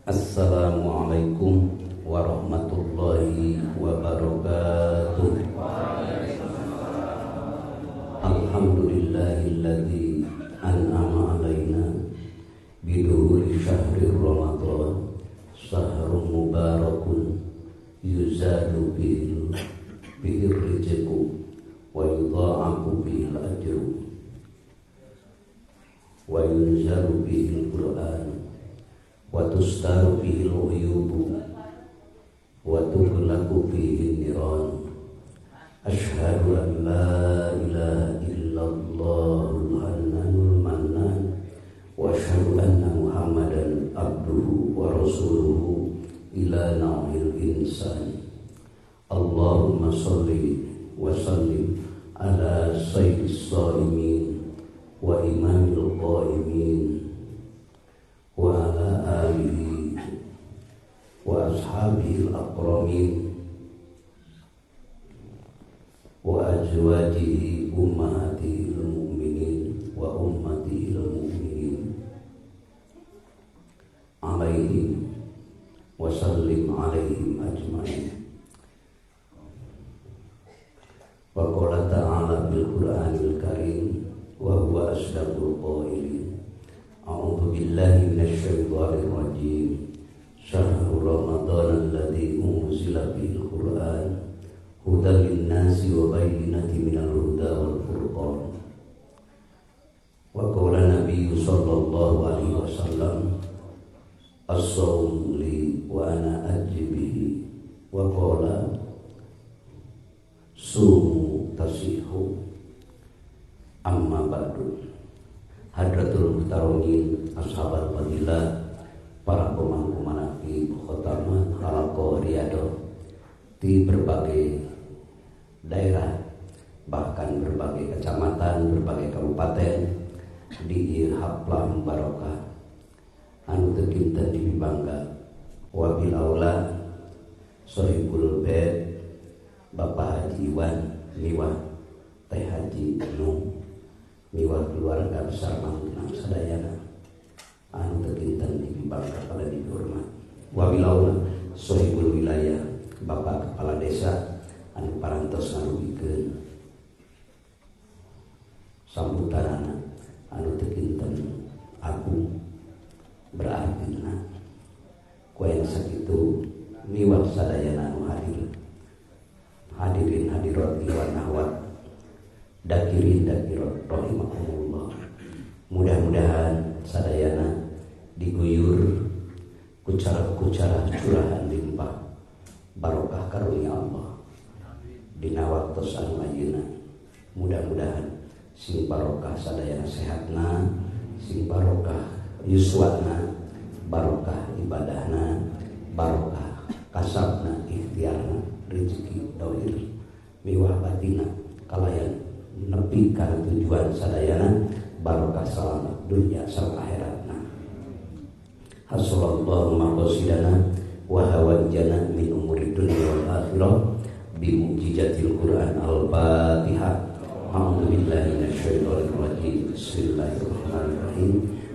Assalamualaikum warahmatullahi wabarakatuh. Alhamdulillahilladzi an'ama alaina biduhuri syahri Ramadan syahrun mubarakun yuzadu bihir rizqu wa yudha'afu bihil ajru wa yunzalu bihil Qur'an wa tustaru bihil uyubu wa tughlaqu fihi niran. Asyhadu an la ilaha illallahul hannanul mannan wa asyhadu anna Muhammadan abduhu wa rasuluhu ila nau'il insan. Allahumma shalli wa sallim ala sayyidis shaimin wa imamil qaimin wa ala alihi wa ashabihi al-akramin wa azwajihi ummahatil mu'minin wa ummatihil mu'minin alaihim wa sallim alaihim ajma'in. Wa qala ta'ala bil Qur'anil Karim wa huwa asdaqul qailin. A'udzu billahi minasyaitonir rajim. Syahrul Ramadan alladzi unzila fihil Qur'an hudan lin-nasi wa bayyinatin minal huda wal furqan. Wa qala Nabi sallallahu alaihi wasallam as-shaum li wa ana ajzi bihi wa qala sumu tasihu. Amma ba'du. Hadratul muhtaromin, ashabal fadilah, para pemangku manaqib, khotamah, halaqah, riadoh di berbagai daerah, bahkan berbagai kecamatan, berbagai kabupaten di haplah barokah anu teu kinten dibangga. Wabil aula sohibul bait Bapak Haji Iwan miwah Teh Haji Nu miwah keluarga besar Mangkunang sadayana anu teu kinten dibangga pada dihormat. Wabil aula sohibul wilayah Bapak Kepala Desa anu parantos ngarugikeun sambutanana anu teu kinten agung berartina ku aya sakitu miwah sadayana anu hadir, hadirin hadirat iwan ahwat, dakirin dakirat rahimakumullah. Mudah-mudahan sadayana diguyur kucara-kucara curahan limpah barokah karunia Allah dina waktos anu ayeuna. Mudah-mudahan sing barokah sadayana sehatna, sing barokah yuswana, barokah ibadahna, barokah kasabna, ikhtiarna, rezeki dohir miwah batina kalayan nepi kana tujuan sadayana, barokah salamat dunya sareng akhiratna. Hasallallahu maqasidana wa hawaijana min umuri dunya wal akhirah bi mu'jizatil Qur'an. Al-Fatihah. A'udzu billahi minasyaitonir rajim. Bismillahirrahmanirrahim.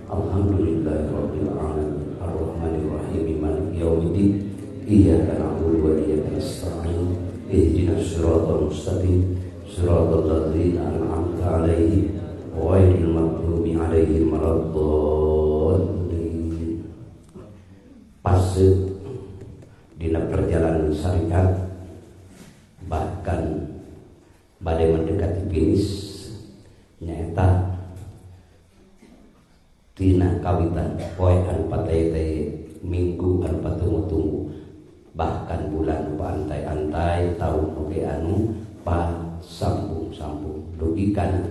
Alhamdulillahirabbil alamin arrahmanir rahim maliki yaumiddin. Iyyaka na'budu wa iyyaka nasta'in. Ihdinas siratal mustaqim siratal ladzina an'amta 'alaihim ghairil maghdubi 'alaihim waladdallin. Fase dina perjalanan syariat bahkan badai mendekati finish nyaeta tina kawitan poe anu patay-tay, minggu anu patunggu-tunggu, bahkan bulan pantai-antai, tahun oge anu pasambung-sambung dugi kana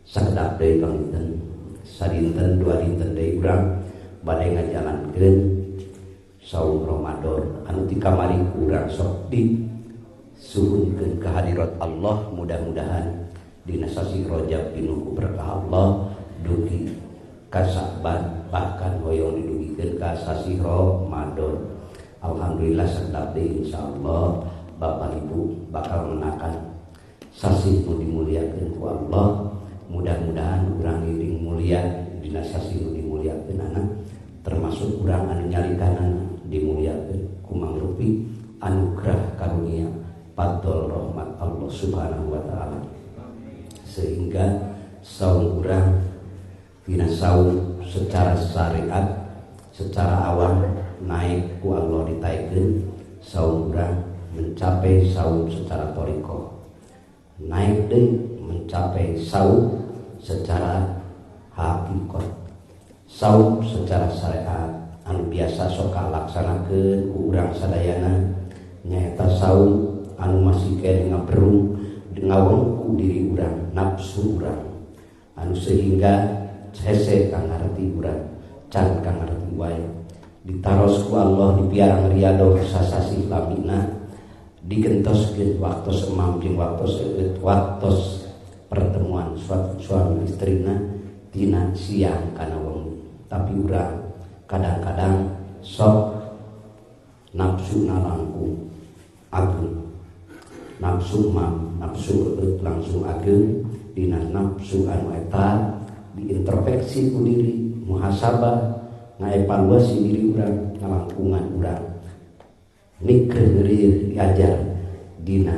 sakedap deui panginten sadinten dua dinten deui urang bade ngajalankeun saum Ramadan anu ti kamari urang sok di suhunkeun kehadirat Allah. Mudah-mudahan dina sasi Rajab pinuh ku berkah Allah dugi ka Sa'ban, bahkan hoyong didugikeun ka sasi Ramadan. Alhamdulillah sakedap deui insyaallah Bapak Ibu bakal menakan sasi nu dimuliakeun ku Allah. Mudah-mudahan urang ngiring mulia dina sasi nu dimuliakeun anak termasuk termasuk urang anu nyalikanana dimuliakeun ku mangrupi anugerah karunia fadl rahmat Allah Subhanahu wa taala. Sehingga saum urang dina saum secara syariat secara awam naik ku Allah ditaikeun, saum urang mencapai saum secara thariqah, naik deui mencapai saum secara hakikat. Saum secara syariat anu biasa sok kalaksanakeun ku urang sadayana nyaeta saum anu masih keneh ngaberung ngawengku diri urang, nafsu urang anu sehingga hese kang ngarti urang, can kang ngarti wae. Ditaros ku Allah dipiarang riadoh sasasih lamina, digentoskeun waktos emam jeung waktos eueut, waktos pertemuan suami istrina tina siang kana wengi. Tapi urang kadang-kadang sok nafsu langkung agung, nafsu mam, nafsu eueut langsung ageung. Dina nafsu anu eta diintrospeksi ku diri, muhasabah, ngaevaluasi diri urang, ngalangkungan urang, mikir ngeureuyeuh diajar dina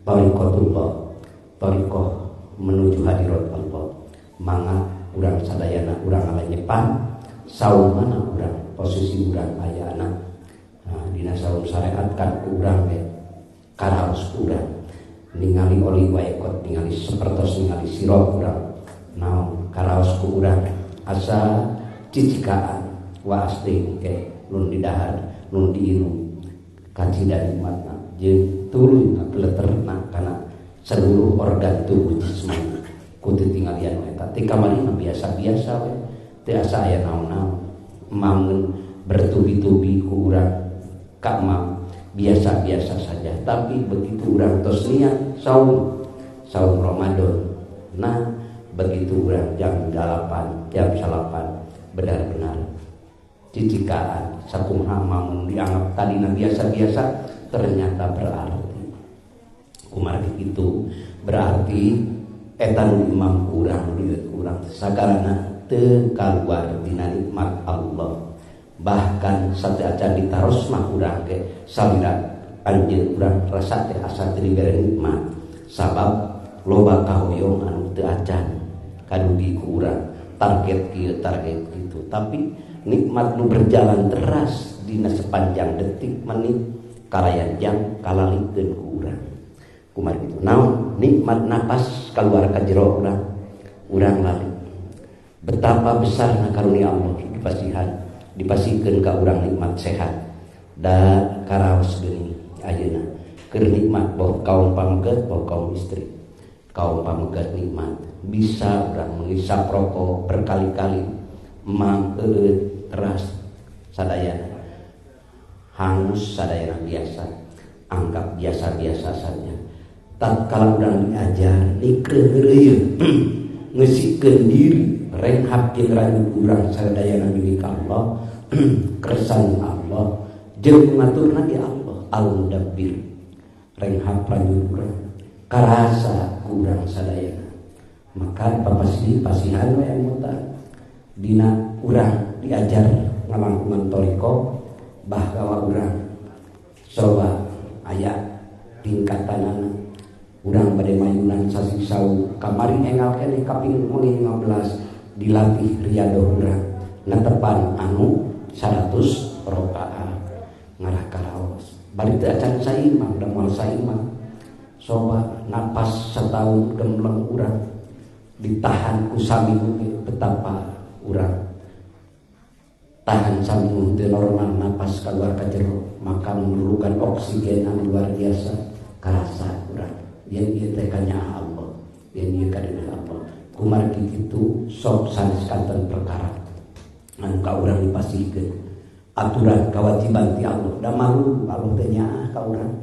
thariqatullah, thariqah menuju hadirat Allah. Mangga urang sadayana urang ngalenyepan saum mana urang, posisi urang ayana. Nah, dina saum syariat kan urang ge karaos urang ningali oli wae kot, ningali sapertos ningali sirop urang naon karaos ku urang asa cicikaan waas deui ke nun didahar nun diinum kacida nikmatna jeung tuluy ngapeleterna kana seluruh organ tubuh jismani ku teu tinggalian eta. Ti kamari mah biasa-biasa we, teu asa aya naon-naon, mamun bertubi-tubi ku urang ka mam biasa-biasa saja. Tapi begitu urang tos niat saum, saum Ramadan, nah begitu urang jam 8, jam 9 benar-benar cicikaan sakumaha mamun dianggap tadina biasa-biasa ternyata berarti. Kumargi kitu berarti eta nu imam kurang duit kurang sagalana teu kaluar dina nikmat Allah. Bahkan sateuacan ditaros mah urang ge salira anjeun urang rasa teh asa teu dibere nikmat, sabab loba kahoyong anu teu acan kadugi ku urang, target kieu target kitu. Tapi nikmat nu berjalan teras dina sepanjang detik menit kalayan jam kalalikeun ku urang. Kumargi kitu naon nikmat napas kaluar ka jero urang, urang lali betapa besarna karunia Allah dipasihan, dipasihkeun ka urang nikmat sehat da karaos geuning ayeuna keur nikmat boh kaum pameget boh kaum istri. Kaum pameget nikmat bisa urang mengisap rokok berkali-kali emang eueut teras sadayana hangus sadayana biasa, anggap biasa-biasa saja. Tatkala urang diajar nikreuh heureuyeun ngeusikeun diri renghap jeung ranyu urang sadayana milik Allah, kersan Allah jeung ngaturna di Allah Al-Mudabbir. Renghap ranyu urang karasa ku urang sadayana. Maka papasih pasihan we anggota dina urang diajar ngalangkungan thariqah bahwa urang coba aya tingkatanana. Urang bade mayunan sasih saum kamari enggal keneh kaping 15 dilatih riadoh urang netepan anu 100 rakaat ngarah karaos bari teu acan saimah da moal saimah. Coba napas setahun gemleng urang ditahan ku saminggu ge betapa urang tahan saminggu teu normal napas kaluar ka jero, maka memerlukan oksigen anu luar biasa karasa urang. Yen ieu teh kanyaah Allah, yen ieu kadeuleuh Allah. Kumargi kitu sok sanes kanten perkara anu ka urang dipasihkeun aturan kewajiban ti Allah. Da malu Allah teh nyaah ka urang,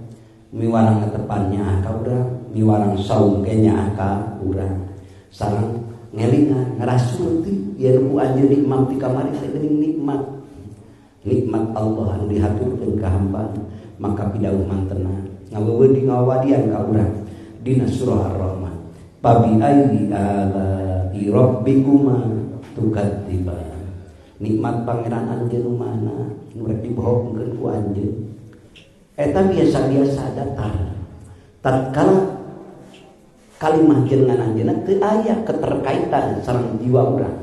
miwarang netepan nyaah ka urang, miwarang saum ge nyaah ka urang. Sareng ngelingan ngarasul ti yen ku anjeun nikmat ti kamari teh geuning nikmat. Nikmat Allah anu dihaturkeun ka hamba maka pidauh mantena ngaweuweun di ngawadian ka urang dina surah Ar-Rahman. Fabi ayyi ala'i rabbikuma tukadziban. Nikmat pangeran anjeun nu mana nu rek dibohongkeun ku anjeun. Eta biasa-biasa datar. Tatkala kalimah jenengan anjeunna teu aya keterkaitan sareng jiwa urang.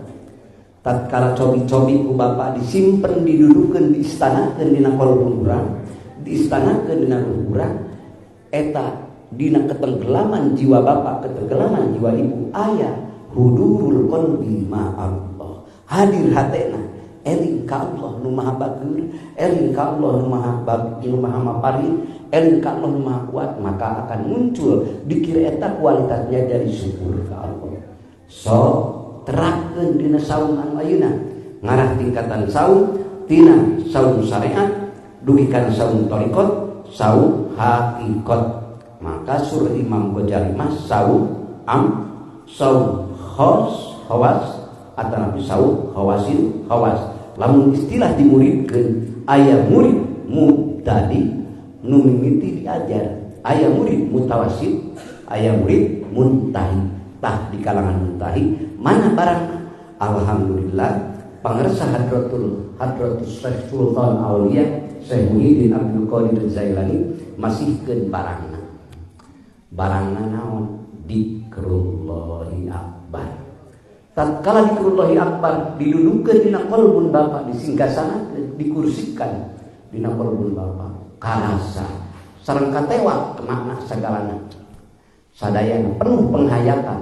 Tatkala cobi-cobi ku bapak disimpen, didudukeun, diistanakeun dina kolbun urang, diistanakeun dina ruh urang, eta dina ketenggelaman jiwa bapak, ketenggelaman jiwa ibu aya hudurul qalbi ma Allah. Hadir hatena eling ka Allah nu maha bager, eling ka Allah nu maha nu maha maparin, eling ka Allah nu maha kuat, maka akan muncul dikir eta kualitasnya jadi syukur ka Allah. So terapkeun dina saum anu ayeuna ngarah tingkatan saum tina saum syariat dugi kana saum thariqat, saum hakikat. Maka surah Imam Ghazali mah saum am, saum khos khawas atanapi saum khawasil khawas. Lamun istilah dimuridkeun aya murid mubtadi nu mimiti diajar, aya murid mutawasid, aya murid muntahi. Tah di kalangan muntahi mana barang? Alhamdulillah pangersa hadratus Syekh Sultan Aulia Syekh Muhyiddin Abdul Qadir Jailani masihkeun barangna. Barangna naon? Dikrullahi akbar. Tatkala dikrullahi akbar didudukeun dina qalbun bapak, disinggasanakeun, dikursikan dina qalbun bapak, karasa sareng katewa makna sagalana. Sadayana penuh penghayatan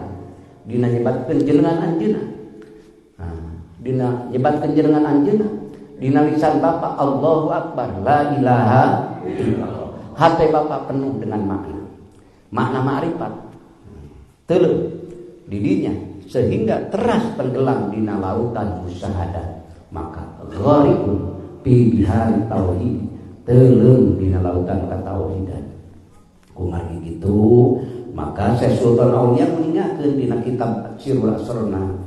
dina nyebatkeun jenengan anjeunna. Nah, dina nyebatkeun jenengan anjeunna dina lisan bapak Allahu akbar la ilaha illallah. Hati bapak penuh dengan makna. Makna ma'rifat. Teuleum didinya sehingga teras tenggelam dina lautan musyahadah. Maka gharikun fi bihari tauhid, teuleum dina lautan katauhidan. Kumargi kitu maka Syekh Sultan Aulia mengingatkeun dina kitab Sirrul Asrarna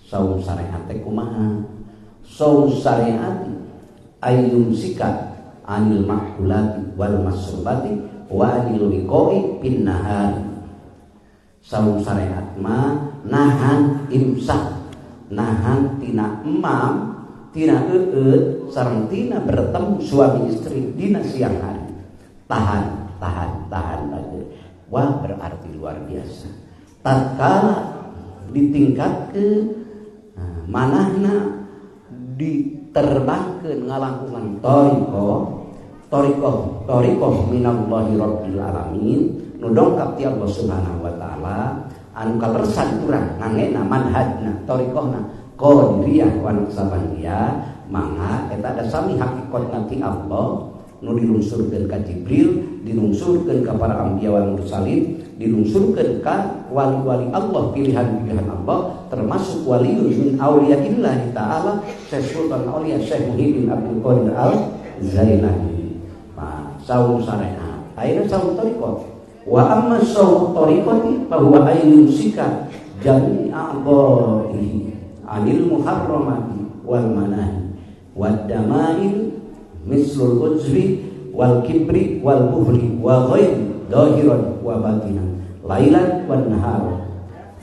saum syariat teh kumaha? Saum syariat ayyumsika anil makulati wal masrubati wa anil liqa'i bin nahar. Saum syariat mah nahan imsak, nahan tina emam, tina eueut sareng tina bertemu suami istri dina siang hari. Tahan, tahan, tahan lagi. Wah, berarti luar biasa. Tatkala ditingkatkeun manahna diterbangkeun ngalangkungan thariqah, thariqah, thariqah minallahi rabbil alamin nu dongkap ti Allah Subhanahu wa taala anu kalersan urang ngangena manhajna thariqahna qadiriyah wa naqsabandiyah, mangga eta ada sami hakikatna ti Allah nu dilungsurkeun ka Jibril, dilungsurkeun ka para anbiya wal mursalin, dilungsurkeun ka wali-wali Allah, pilihan-pilihan Allah, termasuk waliyun min auliyaillah ta'ala Syekh Sultan Aulia Syekh Muhyiddin Abdul Qadir Al-Zailani. Nah, saum syariat, ayeuna saum thariqat. Wa amma saum thariqati fa huwa ayyumsika jami'a a'dha'ihi anil muharramati wal manahi wad dama'il mislul ujri wal kibri wal buhli wa ghairi dhahiran wa batinan lailan wan nahar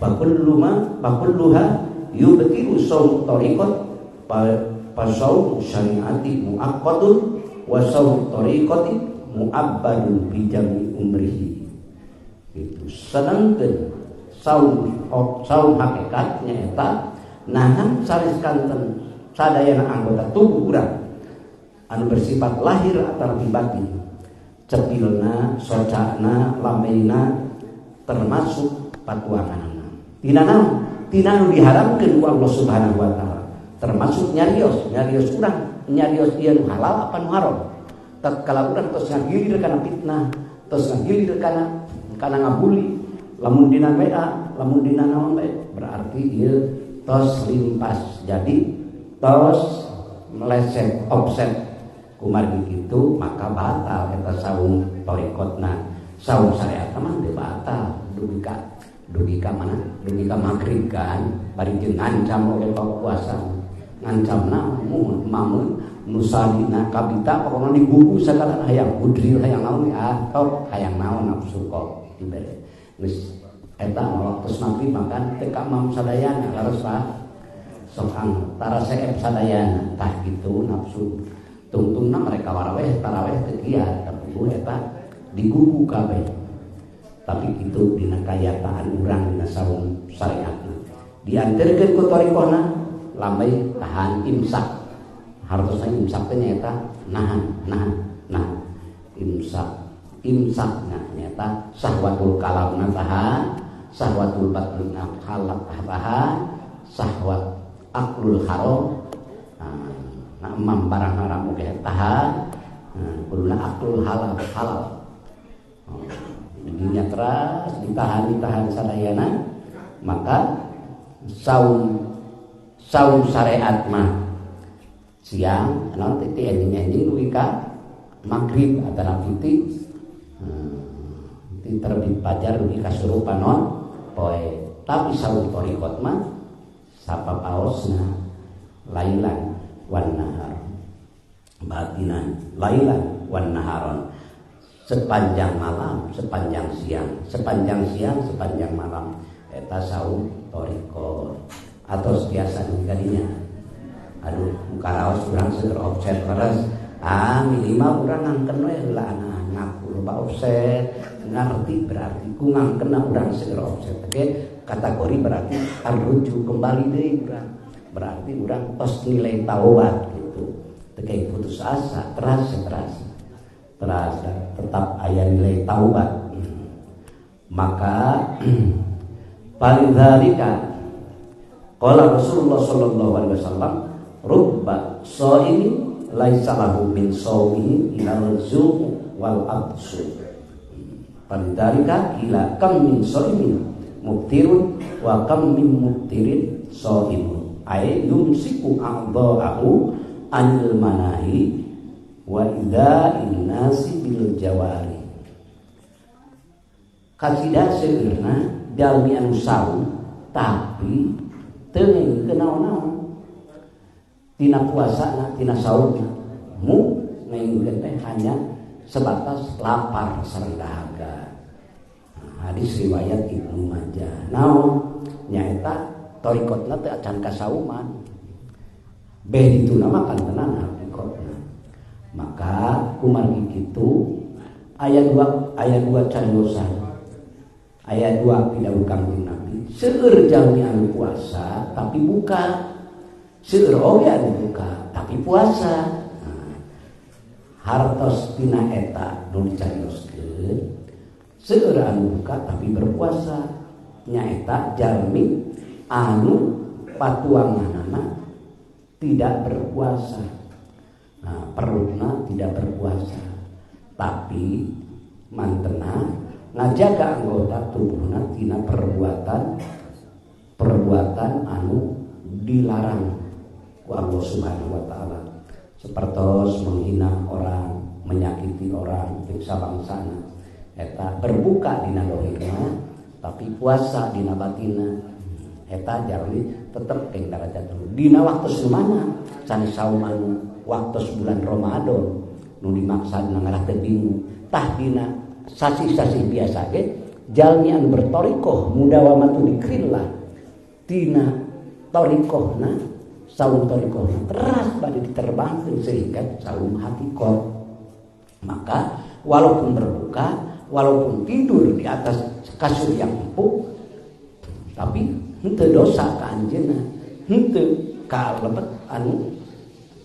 fa kullu ma fa kulluha yubtilu saum tariqat fa saum syariati muaqqatun wa saum tariqati muabbadun bi jami umrihi. Itu sedangkan saum hakikatnya eta nahan sanes kanten sadayana anggota tubuh urang anu bersifat lahir atau batin, cepilna, socana, lambeina, termasuk patuanganana. Tina naon? Tina nu diharamkeun ku Allah Subhanahu wa taala. Termasuk nyarios, nyarios urang, nyarios ieu nu halal apa nu haram. Tatkala urang tos ngagilir kana fitnah, tos ngagilir kana ngabuli, lamun dina WA, lamun dina naon bae, berarti ieu tos limpas. Jadi tos meleset offset. Kumargi kitu maka batal eta saum thariqatna. Saum syariat mah teu batal dugi ka mana? Dugi ka magrib kan, bari jeung ngancam oge puasa. Ngancamna mun mamun nu sadina kabita pokona digugu sagala hayang hudril hayang naon ah tok hayang naon nafsu kok dibere. Geus eta mah waktu magrib makan teu ka mam sadayana leres Pak. Sok ang tara seep sadayana tah kitu nafsu. Tungtungna mereka waraweh taraweh teu kiat tapi eta digugu kabeh. Tapi kitu dina kayataan urang dina saum syariatna. Dianterkeun ku thariqahna lambai tahan imsak. Hartosna imsak teh nyaeta nahan, nahan, nahan. Imsak, imsakna nyaeta sahwatul kalamna tahan, sahwatul batnna halak tahan, sahwat aklul haram. Nah, emam barang haram oge tahan, nah, kuduna aklul halal, halal. Dinya teras ditahan, ditahan sadayana, maka saum saum syariat mah siang naon teh ti enjing-enjing dugi ka magrib atanapi ti terbit fajar dugi ka suruh panon poe. Tapi saum thariqat mah sapapaosna lailan wan nahar, batinan lailan wan naharon, sepanjang malam, sepanjang siang, sepanjang siang, sepanjang malam eta saum thariqat atau biasa kadinya. Aduh, muka raos urang seueur offset leres. Ah, minimal urang ngangken we heula ngaku loba offset, ngarti berarti ku ngangkenna urang seueur offset. Oke, kategori berarti arruju kembali deui urang. Berarti urang tos nilai taubat gitu. Teu kayak putus asa, teras teras. Teras tetap aya nilai taubat. Maka palidzalika qala Rasulullah sallallahu alaihi wasallam rubba shaimin laisa lahu min shaumihi ilal zu'u wal absu. Palidzalika ila kam min shaimin muftirun wa kam min muftirin shaimun ay yumsiku a'dha'ahu anil manahi wa idza'in nasi bil jawari. Kasida seueurna jalmi anu saum tapi teu ngeukeun naon-naon tina puasana tina saumna, mu ngeukeun teh hanya sebatas lapar sareng dahaga. Nah, hadis riwayat Ibnu Majah. Naon nyaeta thariqatna teu acan kasauman. Beh dituna mah kan tenan hakikatna. Maka kumargi kitu ayat 2 cariosan. Ayat 2 pidawuh Kangjeng Nabi, seueur jalmi anu puasa tapi buka, seueur oge anu buka tapi puasa. Nah, hartos tina eta nu dicarioskeun, seueur anu buka tapi berpuasa, nyaeta jalmi anu patuanganana tidak berpuasa. Nah, perutna tidak berpuasa, tapi mantena ngajaga anggota tubuhna tina perbuatan anu dilarang ku Allah Subhanahu wa taala, sepertos menghina orang, menyakiti orang, jeung sabangsana. Eta berbuka dina dohirna tapi puasa dina batina. Eta jalmi tetep keng darajat dulu. Dina waktu mana sanes saum anu waktu bulan Ramadan nu dimaksad ngarah teu bingung. Tah dina sasih-sasih biasa ge jalmi anu berthariqah mudawamatu dikrillah tina thariqahna saum thariqahna teras bade diterbangkeun sehingga saum hakikat. Maka walaupun berbuka, walaupun tidur di atas kasur yang empuk, tapi henteu dosa ka anjeunna, henteu ka lebet anu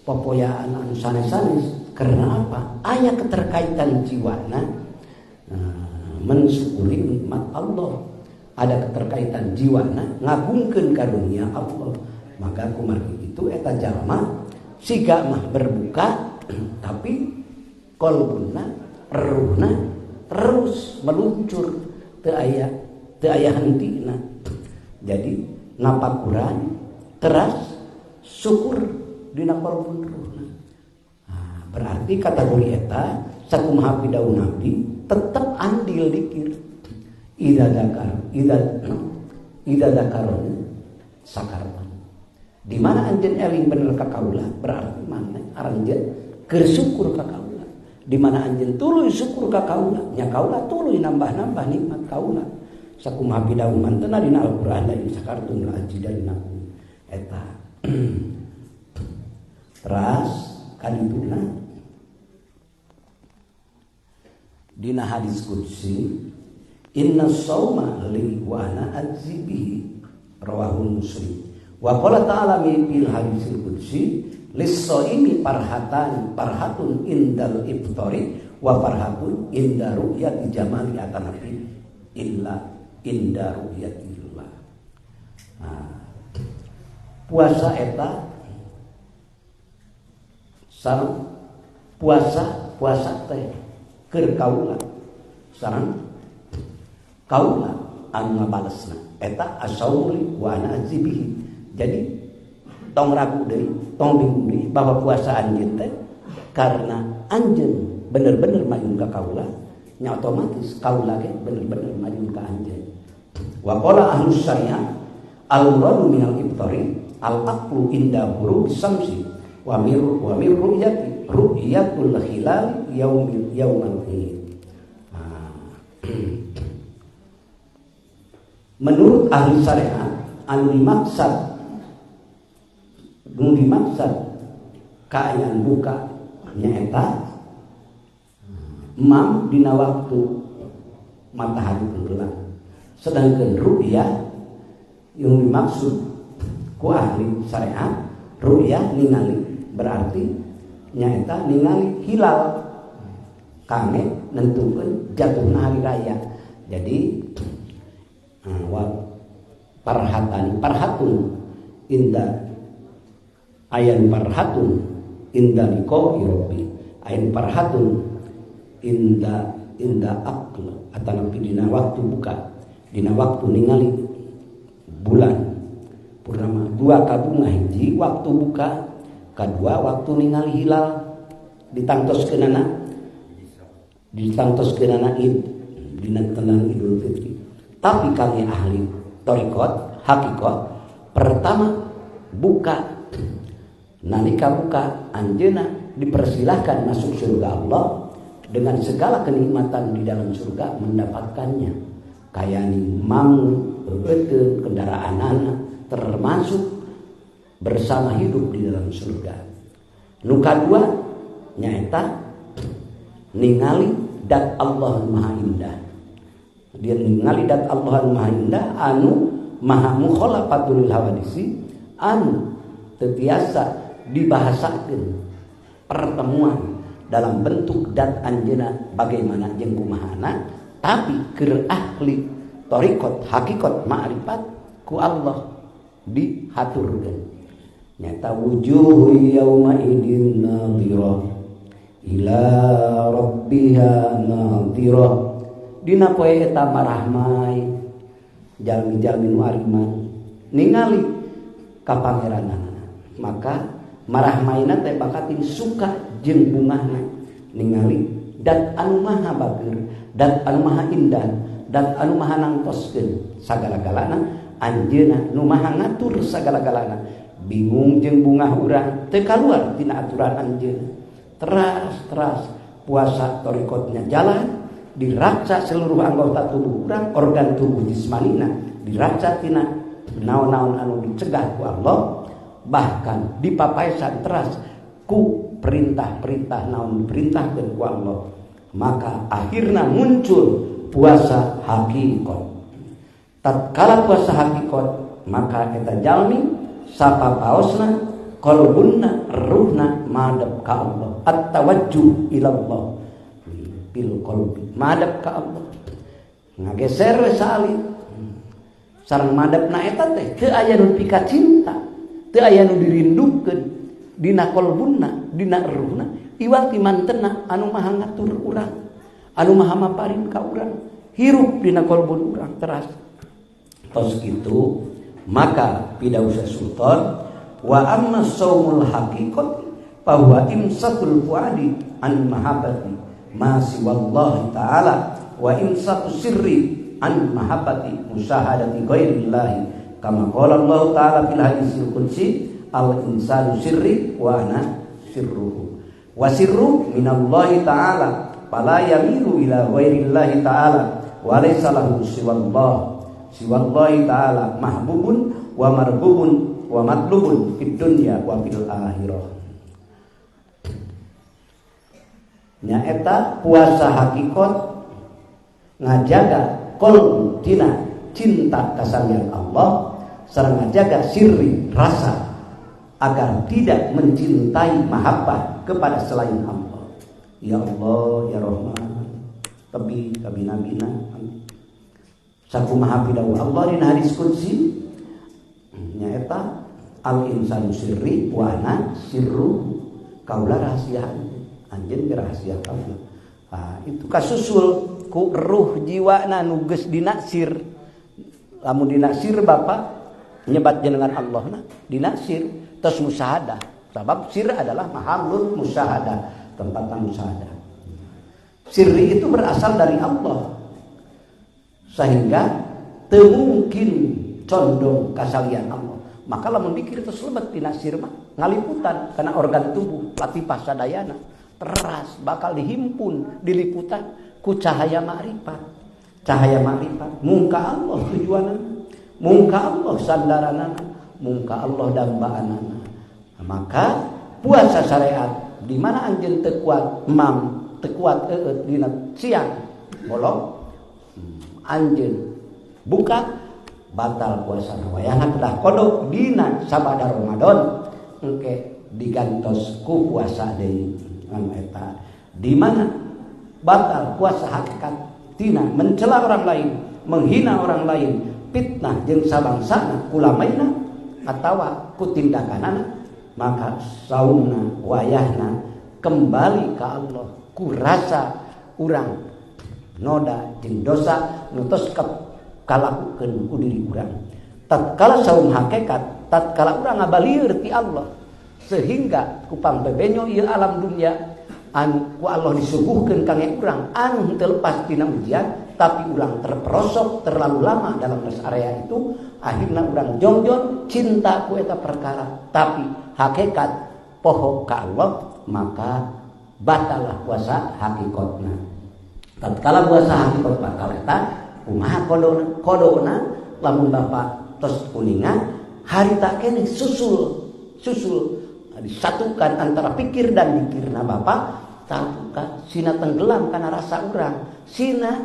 popoyaan anu sanes-sanes. Karena apa? Aya keterkaitan jiwana mensyukuri nikmat Allah, ada keterkaitan jiwana ngagungkeun karunia Allah. Maka kumargi itu eta jalma siga mah berbuka tapi kolbuna ruhna terus meluncur, teu aya hentina. Jadi napakuran teras syukur dina kolbun ruhna. Nah, berarti kategori eta sakumaha pidawuh Nabi tetep andil dikir. Idza dzakar, idza dzakaroni sakarna. Di mana anjeun eling bener ka kaula berarti mana aranjeun keur syukur ka kaula. Di mana anjeun tuluy syukur ka kaula, nya kaula tuluy nambah-nambah nikmat kaula. Sakumaha pidawuh mantena dina Al-Qur'an la in syakartum la azidannakum. Eta Teras kadituna dina hadis qudsi inna shauma li wa ana ajzi bihi rawahu Muslim. Wa qala ta'ala fil hadisil qudsi lis-shaimi parhatan parhatun indal iftari wa farhatun inda ru'yati jamali atanafi illa inda ru'yatillah. Nah, puasa eta sareng puasa teh keur kaula sareng kaula anu ngabalesna eta asauli wa ana azibihi. Jadi tong ragu deui, tong bingung deui bahwa puasa anjeun teh karena anjeun bener-bener mayun ka kaula, nya otomatis kaula ge bener-bener mayun ka anjeun. Wa qala ahlus syariah al-muradu minal iftari al-aqlu inda ghurub samsi wa mir ru'yati ru'yatul hilal yaumil yaumal id. Nah. Menurut ahli syariat anu dimaksud kaayaan buka nyaeta mam dina waktu matahari tenggelam. Sedangkan ru'yah yang dimaksud ku ahli syariat ru'yah ningali berarti nyaeta ningali hilal kangge nentukeun jatuhna hari raya. Jadi parhatan parhatun inda ayan parhatun inda liqa'i rabbi ayan parhatun inda aql atanapi dina waktu buka dina waktu ningali bulan purnama. Dua kabunga hiji waktu buka, kadua waktu ningali hilal ditangtoskeunana id dina tenang Idul Fitri. Tapi kami ahli thariqat hakikat pertama buka nalika buka anjeunna dipersilahkan masuk surga Allah dengan segala kenikmatan di dalam surga mendapatkannya, kayani mamu, beuteung, kendaraan anak, termasuk bersama hidup di dalam surga. Nu kadua nyaeta ningali dat Allah Maha Indah. Dia ningali dat Allah Maha Indah anu maha mukhalafatul hawadisi anu teu tiasa dibahasakeun pertemuan dalam bentuk dat anjeuna bagaimana jeung kumahana, tapi keur ahli thariqat hakikat ma'rifat ku Allah dihaturkeun nyata wujuh yauma idin nadhirah ila rabbiha nadhirah. Dina poe eta marahmai jalmi-jalmi nu ariman ningali ka pangeranana, maka marahmaina teh bakating suka jeung bungahna ningali dat anu maha bager, dat anu maha indah, dat anu maha nangtoskeun sagala-galana, anjeunna nu maha ngatur sagala-galana. Bingung jeung bungah urang teu kaluar tina aturan anjeunna. Teras-teras puasa thariqatnya jalan, diraksa seluruh anggota tubuh urang, organ tubuh jismanina diraksa tina naon-naon anu dicegah ku Allah, bahkan dipapaesan teras ku perintah-perintah naon diperintahkeun ku Allah. Maka akhirna muncul puasa hakikat. Tatkala puasa hakikat, maka eta jalmi sapapaosna qalbunna ruhna madhab ka Allah, at-tawajjuh ila Allah bil qalbi, madhab ka Allah. Ngageser we saali sareng madhabna eta teh teu aya nu pika cinta, teu aya nu dirindukeun dina qalbunna, dina ruhna, iwati mantena anu maha ngatur urang, anu maha maparin ka urang, hirup dina qalbun urang teras. Tos kitu maka pidausa sultan wa amma shaumul haqiqati fa huwa imsakul fuadi an mahabbati ma siwallahi ta'ala wa imsaku sirri an mahabbati musyahadati ghairillahi kama qala Allah ta'ala fil hadisil qudsi al insanu sirri wa ana sirruhu wa sirru minallahi ta'ala fala yamilu ila ghairillahi ta'ala wa laysa lahu siwallah siwallahi ta'ala mahbubun wa marbubun wa matlubun fid dunya wa fil akhirah. Nyaeta puasa hakikat ngajaga qalbu tina cinta kasalian Allah sareng ngajaga sirri rasa agar tidak mencintai mahabbah kepada selain Allah. Ya Allah, ya Rahman, tebi kabina-bina. Sakumaha pidawuh Allah dina hadis qudsi nyaeta al insanu sirri wa ana sirru, kaula rahasia anjeun ge rahasia kaula. Ah, itu kasusul ku ruh jiwana nu geus dinaksir. Lamun dinaksir bapak nyebat jenengan Allahna dinaksir tos musyahadah. Sabab sir adalah mahalul musyahadah, tempat musyahadah. Sirri itu berasal dari Allah, sehingga teu mungkin condong kasalian Allah. Maka lamun dikir terus lebet dina sir mah ngaliputan karena organ tubuh latifah sadayana teras bakal dihimpun diliputan ku cahaya makrifat. Cahaya makrifat mungka Allah tujuanana, mungka Allah sandaranana, mungka Allah dambaanana. Maka puasa syariat di mana anjeun teu kuat mam, teu kuat eueut dina siang bolong anjeun buka batal puasa wayahna kedah kodok dina sabada Ramadan engke digantos ku puasa deui anu eta di mana batal puasa hakikat tina mencela orang lain, menghina orang lain, fitnah jeung sabangsana kulamaina atawa ku tindakanana, maka saumna wayahna kembali ka Allah ku rasa urang noda jeung dosa nu tos kalakukeun ku diri urang. Tatkala saum hakikat, tatkala urang ngabalieur ti Allah sehingga ku pangbebenyo ieu alam dunia anu ku Allah disuguhkeun ka urang anu henteu lepas tina ujian, tapi urang terperosok terlalu lama dalam rest area itu, akhirna urang jongjon cinta ku eta perkara, tapi hakikat poho ka Allah, maka batalah puasa hakikatna. Tatkala puasa hakikat batal eta kumaha kodona? Kodona lamun bapak tos kuningan harita keneh susul susul disatukan antara pikir dan dikirna bapak tangka sina tenggelam karena rasa urang, sina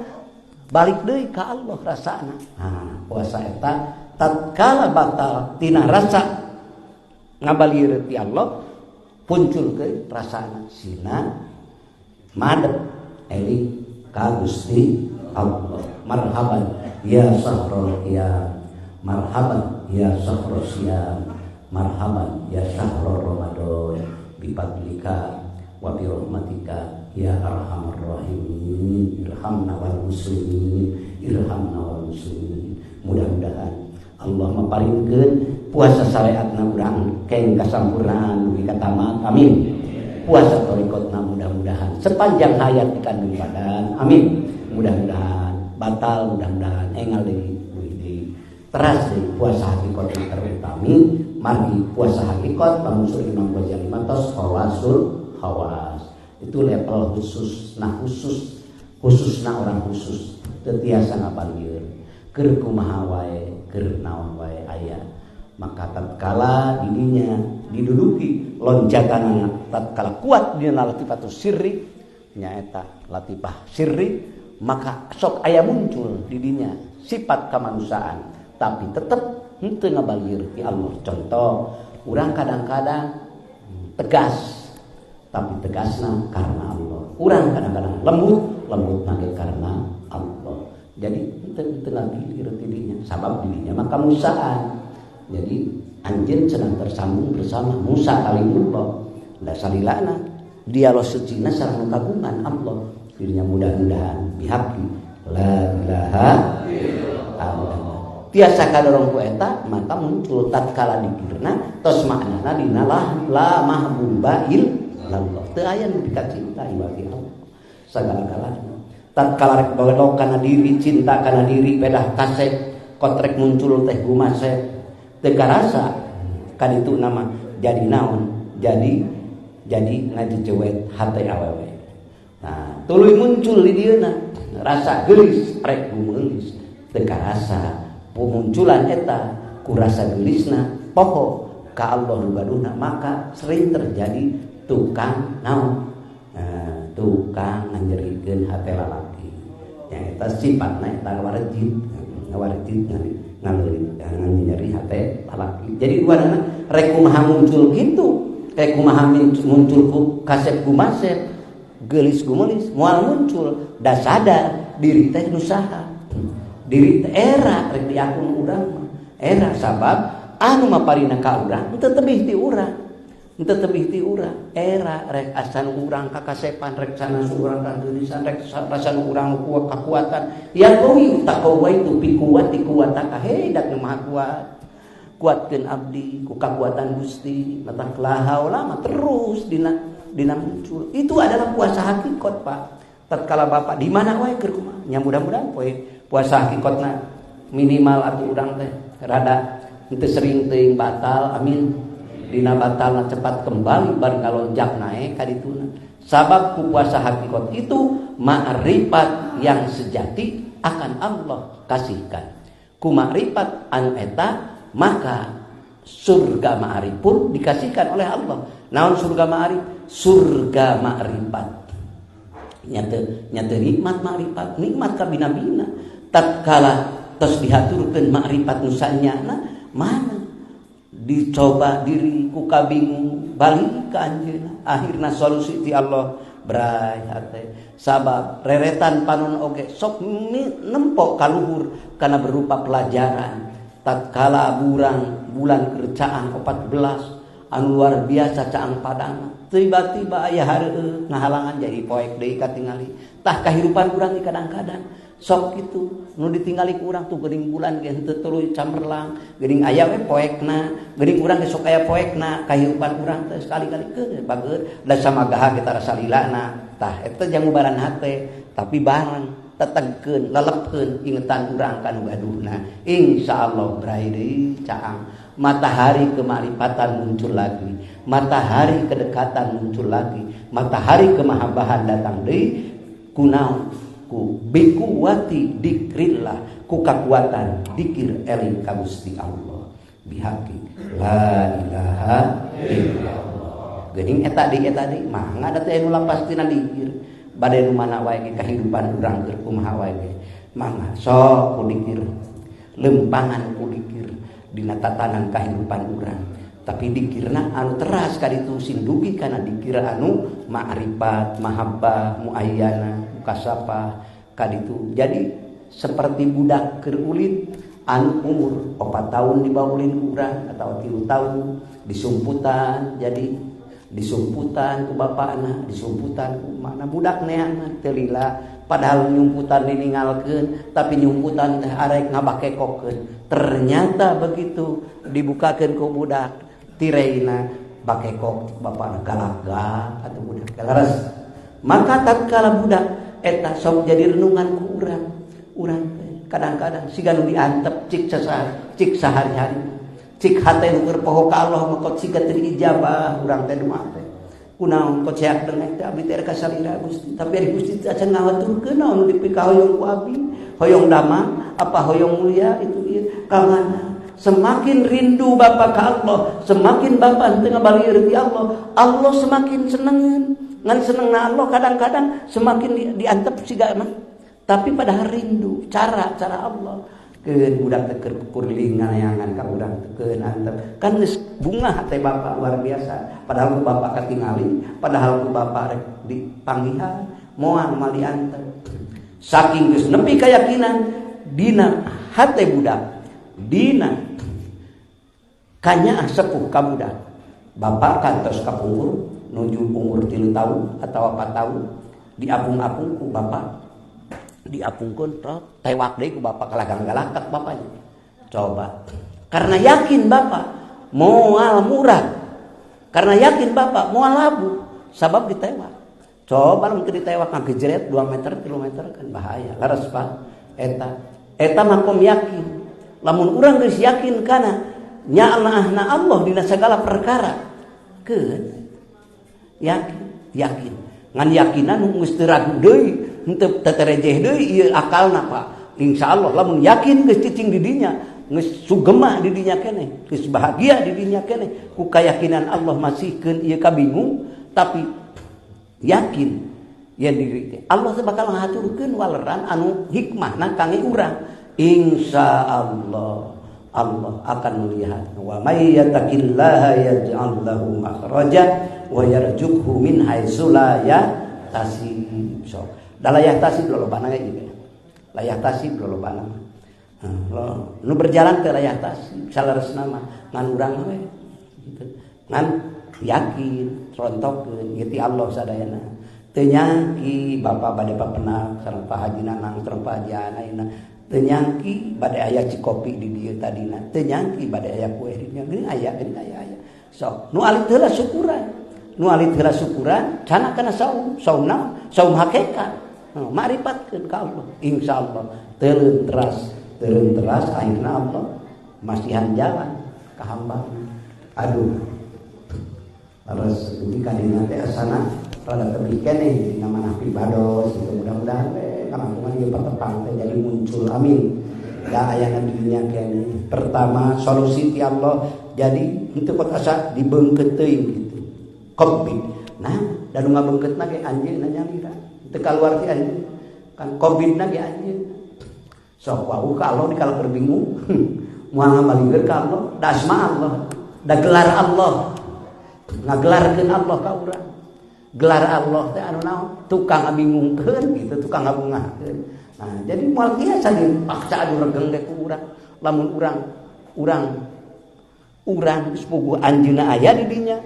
balik deui ka Allah rasana. Nah, puasa eta tatkala batal tina rasa ngabalieur ti Allah muncul ke rasana sina madep eling ka Gusti Allah. Marhaban ya sahrul qiyam, marhaban ya sahrul siyam, marhaban ya syahrul Ramadan, bifadlika wa bi rahmatika ya arhamar rahimin, irhamna wal muslimin, irhamna wal muslimin. Mudah-mudahan Allah maparinkeun puasa syariatna urang keng kasampurnaan dugi ka tamat, amin. Puasa thariqatna mudah-mudahan sepanjang hayat dikandung badan, amin. Mudah-mudahan batal, mudah-mudahan engal deui deui teras deui puasa hakikat terutami margi puasa hakikat pamusur Imam Ghazali matos khawasul khawas. Itu level khusus, nah khusus khususna orang khusus teu tiasa ngabalieur keur kumaha wae keur naon wae aya. Maka tatkala dirinya diduduki lonjakanana tatkala kuat dina latifatus sirri nyaeta latifah sirri, maka sok aya muncul di dinya sifat kemanusiaan tapi tetep henteu ngabalieur ti Allah. Contoh urang kadang-kadang tegas tapi tegasna karena Allah, urang kadang-kadang lembut, lembut ge karena Allah. Jadi henteu ngabalieur ti dinya sabab dirinya maka musaan. Jadi anjeun sedang tersambung bersama Musa kalimullah. Da salilana dialog sucina sareng kagungan Allah. Dirinya mudah-mudahan bihaqi la ilaha illallah. Tiasa kadorong ku eta maka muncul tatkala dikirna tos maknana dina la mahbuba illallah. Teu aya nu dikacinta iwati Allah sagala-galana. Tatkala rek belok kana diri, cinta kana diri, pedah kasep kotrek muncul teh gumasep teu karasa kaditu nama jadi naon, jadi ngajejewet hate awewe. Nah, tuluy muncul di dieuna rasa geulis rek gumeulis teu karasa pemunculan eta ku rasa geulisna Poho ka Allah nu gaduhna, maka sering terjadi tukang naon, tukang nganyerikeun hate lalaki. Yang eta sifatna eta ngawarejit, ngawarejit ngaleurit, nyeri hate lalaki. Jadi duanana rek kumaha muncul kitu, rek kumaha muncul ku kasep gumasep, geulis gumelis, moal muncul, da sadar diri teh nu saha. Diri teh era rek diakun urang mah. Era sabab anu maparina ka urang teu tebih ti urang. Henteu tebih ti urang. Era rek asan urang kakasepan, rek sanes urang kageulisan, rek asan urang kakuatan. Ya qawi taqawaitu bi quwwati quwwataka, hei dat nu maha kuat. Kuatkeun abdi ku kakuatan Gusti, matak la haula mah terus dina muncul. Itu adalah puasa hakikat, Pak. Tatkala Bapak di mana wae keur kumaha? Nya mudah-mudahan poe puasa hakikatna minimal atuh urang teh rada henteu sering teuing batal, amin. Dina batalna cepat kembali bar ngalonjak naek ka dituna. Sabab ku puasa hakikat itu ma'rifat yang sejati akan Allah kasihkan. Ku ma'rifat anu eta maka surga ma'arif pun dikasihkan oleh Allah. Naon surga ma'arif? Surga ma'rifat. Nyata nikmat ma'rifat, nikmat kabina-bina. Tatkala tos dihaturkeun ma'rifat nu sanyana, mana dicoba diri ku kabingung balik ka anjeunna. Akhirna solusi ti Allah bray hate. Sabab reretan panon oge sok nempok kaluhur kana berupa pelajaran. Tatkala burang bulan kercaan 14 anu luar biasa caang padang, tiba-tiba aya hareueuh ngahalangan jadi poek deui katingali. Tah kahirupan urang kadang-kadang sok kitu nu ditinggali ku urang tuh geuning bulan ge henteu tuluy camerlang, geuning aya we poekna, geuning urang ge sok aya poekna kahirupan urang teh sekali-kali keun bager da samagaha kita rasa lilana. Tah eta jang ngubaran hate, tapi bareng tetegkeun lelepkeun ingetan urang ka nu gaduhna. Insyaallah bray deui caang matahari kemarifatan muncul lagi, matahari kedekatan muncul lagi, matahari kemahabahan datang deui kunaon ku bikuwati dikrillah, ku kakuatan dikir eling ka Gusti Allah bihaqi la ilaha illallah. Geuning eta deui mangga da teh nu lapas tina dikir. Bade nu mana wae ge kahirupan urang keur kumaha wae ge mangga sok ku dikir, lempangan ku dikir dina tatanan kahirupan urang. Tapi dikirna anu teras kaditu sing dugi kana dikir anu ma'rifat, mahabbah, muayyana, mukasapah kaditu. Jadi seperti budak keur ulin anu umur 4 tahun dibawa ulin ku urang atau 3 tahun disumputan, jadi disumputan ku bapakna, disumputan ku emakna, budak neangan teu lila padahal nyumputan diningalkeun, tapi nyumputan teh arek ngabakekokeun. Ternyata begitu dibukakeun ku budak tireina bakekok bapakna galak-galak atuh budak leres. Maka tatkala budak eta sok jadi renungan ku urang, urang teh kadang-kadang siga nu diantep cik sasar, cik sahari-hari, cik hate nu keur poho ka Allah mah kok siga teu diijabah urang teh doa teh. Kunaon kok ceak dengek teh abdi teh rek kasalira Gusti, tapi ari Gusti teh acan ngahaturkeun naon nu dipikahoyong ku abdi, hoyong damang apa hoyong mulia itu ieu ka mana. Semakin rindu bapak ka Allah, semakin bapak henteu ngabalieur ti Allah, Allah semakin senengeun. Ngan senengna Allah kadang-kadang semakin diantep siga mah. Tapi padahal rindu cara-cara Allah. Keun budak teh keur kurling nganayangan ka urang teh keun antep. Kan geus bungah teh bapak luar biasa. Padahal ku bapak katingali, padahal ku bapak rek dipanggihan, moal mal diantep. Saking geus nepi kayakinan dina hate budak, dina kanyaah sepuh ka budak. Bapak kantos kapungkur nuju umur 3 tahun atau 4 tahun diapung-apung ku bapak, diapungkeun trot tewak deui ku bapak kalagang-galakak bapaknya. Coba karena yakin bapak moal murah, karena yakin bapak moal labu sabab ditewak. Coba lamun teu ditewak ngagejret 2 meter 3 meter kan bahaya. Leres Pak eta eta makom yakin. Lamun urang geus yakin kana nya'na Allah dina segala perkara keun yakin, yakin ngan yakinan nu geus teu ragu deui, henteu teterejeh deui ieu akalna Pak. Insyaallah lamun yakin geus cicing di dinya Geus sugema di dinya keneh, geus bahagia di dinya keneh ku kayakinan Allah masihkeun ieu kabingung tapi yakin yen diri teh Allah teh bakal ngahaturkeun waleran anu hikmahna kangge urang. Insyaallah Allah akan melihat wa may yattaqillaha yaj'al lahu makhraja wa yarzuqhu min haitsu la yahtasib. Sok da la yahtasib lolobana ge ieu. La yahtasib lolobana. Nu berjalan teh la yahtasib saleresna mah ngan urang we gitu. Ngan yakin rontokeun ieu ti Allah sadayana. Teu nyangki bapa bade papenak sareng Pak Haji Nanang sareng Pak Haji Anaina. Teu nyangki bade aya cikopi di dieu tadina, teu nyangki bade aya kue di dieu, geuning aya, geuning aya aya. Sok nu alit heula syukuran, nu alit heula syukuran cana kana saum, saum naon? Saum hakikat. Makripatkeun ka Allah. Insyaallah teureun teras akhirna Allah masihan jalan ka hamba. Aduh. Terus dugi ka dina teh asana rada tebih keneh dina manah pribados gitu. Mudah-mudahan teh kalangkungan ieu patepang teh jadi muncul, amin. Da ayana di dunya keneh. Pertama solusi ti Allah jadi henteu kot asa dibeungkeut teuing gitu. Covid. Nah, da nu ngabeungkeutna ge anjeunna nyalira. Teu kaluar ti anjeun. Kan Covid-na ge anjeun. Sok wau ka Allah dikala keur bingung. Moal ngabalingkeun ka Allah, da asma Allah, da gelar Allah. Ngagelarkeun Allah ka urang. Gelar Allah teh anu naon? Tukang ngabingungkeun gitu, tukang ngabungahkeun. Nah, jadi moal biasa dipaksa anu regeng teh ku urang. Lamun urang geus puguh anjeunna aya di dinya.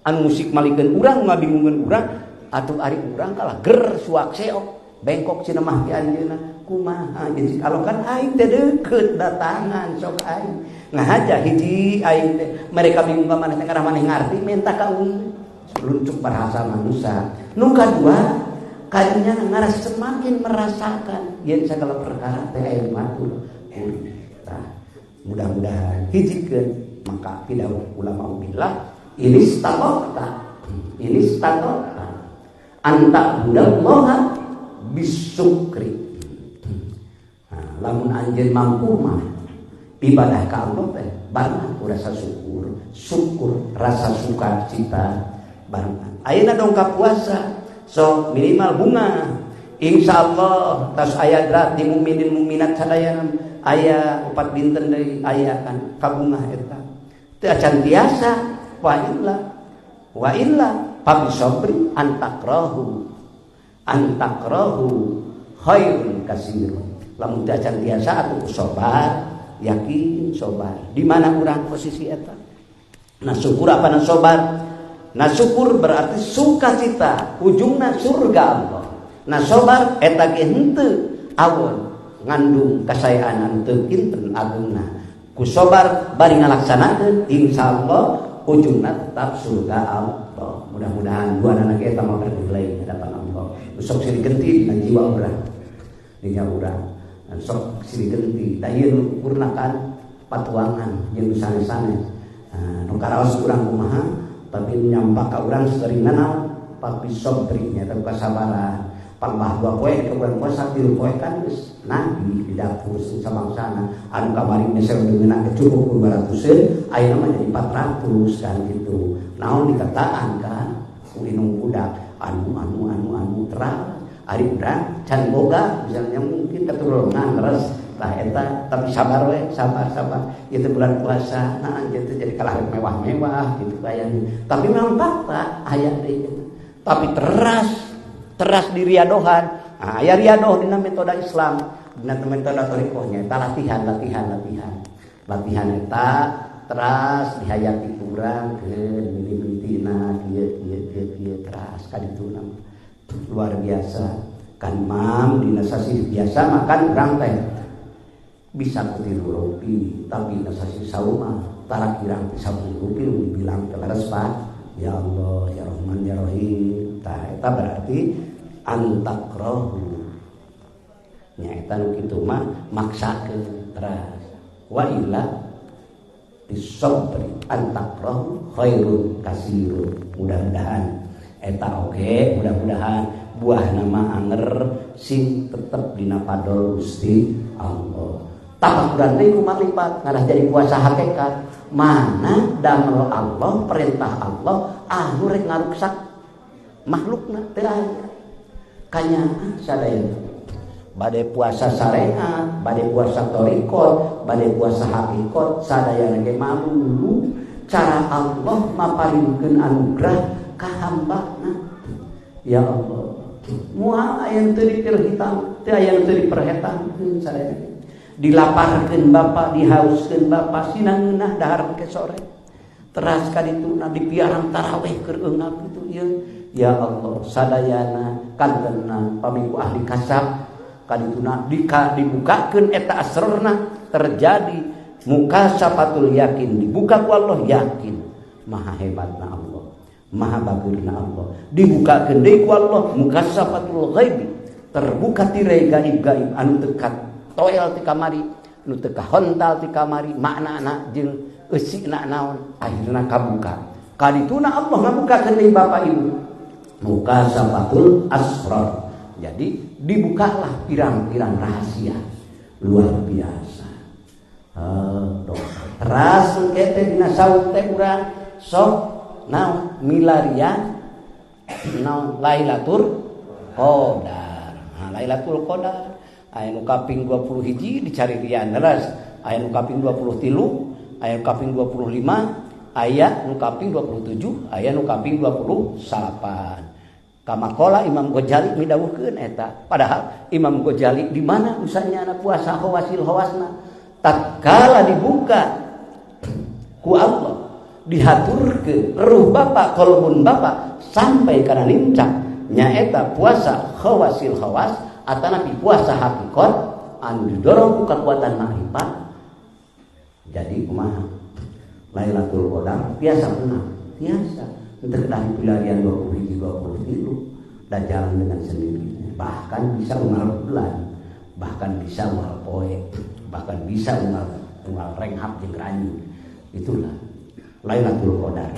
Anu musik malikeun urang ngabingungkeun urang, atuh ari urang kalah ger suak seok, bengkok cenah mah ti anjeunna. Kumaha jadi kalau kan aing teh deukeut datangan sok aing. Ngahaja hiji aing teh mereka bingung ka maneh teh ngarah maneh ngarti minta ka urang. Luncuk bahasa manusia. Nu kadua kadinya ngaras semakin merasakan yen segala perkara teh aya matur. Tah, mudah-mudahan hijikeun maka tidak ulama billah ini statota. Ini statota. Anta budallaha bisukri. Nah, lamun anjeun mampu mah ibadah ka Allah teh barengan ku rasa syukur, syukur rasa sukacita barengan. Ayeuna dongkap puasa sok minimal bunga. Insyaallah tas aya drat di mukminin mukminat sadayana aya 4 dinten deui aya kan kabungah eta. Teu acan tiasa wa illa fabisabri antakrahu antakrahu khairun kasirun. Lamun teu acan tiasa atuh sabar, yakin sabar. Di mana urang posisi eta? Nah syukur apa nah sabar? Nah syukur berarti sukacita, ujungna surga Allah. Nah sabar eta ge henteu awon ngandung kasayaan teu kinten agungna. Ku sabar bari ngalaksanakeun insyaallah ujungna tetap surga Allah. Mudah-mudahan dua anak eta mah bernilai di hadapan Allah. Sok silih genti dina jiwa urang. Dina urang. Sok silih genti. Da ieu nu ukurna kan patuangan jeung sanes-sanes. Nah, nu karaos urang kumaha tapi nyampak ka urang seringna naon? Papi sobri nya eta kasabaran. Pambah dua poe ke bulan puasa 3 poe kan geus nagih di dapur sabangsana anu kamari meser deungeunna cukup 200-eun ayeuna mah jadi 400 kan gitu. Naon dikataan kan ku inung budak anu anu anu anu terang ari urang can boga misalnya mungkin keturunan terus tah eta tapi sabar we sabar sabar ieu teh bulan puasa nah anjeun teh jadi kalah mewah-mewah gitu bayangin tapi memang fakta aya deui eta tapi teras di riadohan. Nah, aya riadoh dina metode Islam, dina metode thariqahnya eta latihan latihan latihan. Latihan eta teras dihayati kurang keun mimpi-mimpina kieu kieu kieu kieu teras ka dituna. Luar biasa. Kan mam dina sasih biasa makan urang teh bisa ku 3 rupi, tapi dina sasih saum tara kirang teh 10 rupi bilang teh leres Pak. Ya Allah, ya Rahman, ya Rahim. Tah eta berarti antakrahu. Nya eta nu kitu mah maksakeun teras. Wa illa bisabri antakrahu khairun kasirun. Mudah-mudahan eta oge, mudah-mudahan buah nama anger sing tetep dina padol Gusti Allah. Tafakuran deui ku makrifat ngarah jadi puasa hakikat. Mana damel Allah, perintah Allah anu rek ngaruksak makhlukna teu aya. Kanyaah sadayana. Bade puasa syariat, bade puasa thariqat, bade puasa hakikat, sadayana ge malu cara Allah maparinkeun anugerah ka hambana. Ya Allah, moal aya teu diperhitung, teu aya teu diperhetangkeun sadayana. Dilaparkeun bapa, dihauskeun bapa, sinangeunah dahar ke sore. Teras ka dituna dipiarang tarawih keur eungap kitu ieu. Ya Allah, sadayana kantenna pami ku ahli kasab kadituna dibukakeun eta asrorna terjadi mukasafatul yakin, dibuka ku Allah yakin maha hebatna Allah, maha bageurna Allah. Dibukakeun deui ku Allah mukasafatul ghaibi, terbuka tirai gaib-gaib anu teu toel ti kamari, nu teu kahontal ti kamari, maknana jeung eusina naon akhirna kabuka. Kadituna Allah ngabukakeun deui Bapak Ibu mukasafatul asrar. Jadi dibukalah pirang-pirang rahasia luar biasa. Teras engke teh dina saum teh urang sok naon milarian naon Lailatul Qadar. Nah, Lailatul Qadar aya nu kaping 20 hiji dicari rian leres, aya nu kaping 23, aya nu kaping 25, aya nu kaping 27, aya nu kaping 28. Kamakola Imam Ghazali midawuhkeun eta. Padahal Imam Ghazali di mana usahanya anak puasa khawasil khawasna tatkala dibuka ku Allah dihaturkeun ruh bapa kolbun bapa sampai kana lincah nyaeta puasa khawasil khawas atanapi puasa hakikat anu didorong ku kekuatan makrifat. Jadi kumaha Lailatul Qadar biasa menang biasa untuk kedah pilarian 20 hiji 23 dan jalan dengan sendirinya, bahkan bisa unggal bulan, bahkan bisa unggal poe, bahkan bisa unggal renghap jeung ranyu. Itulah Lailatul Qadar.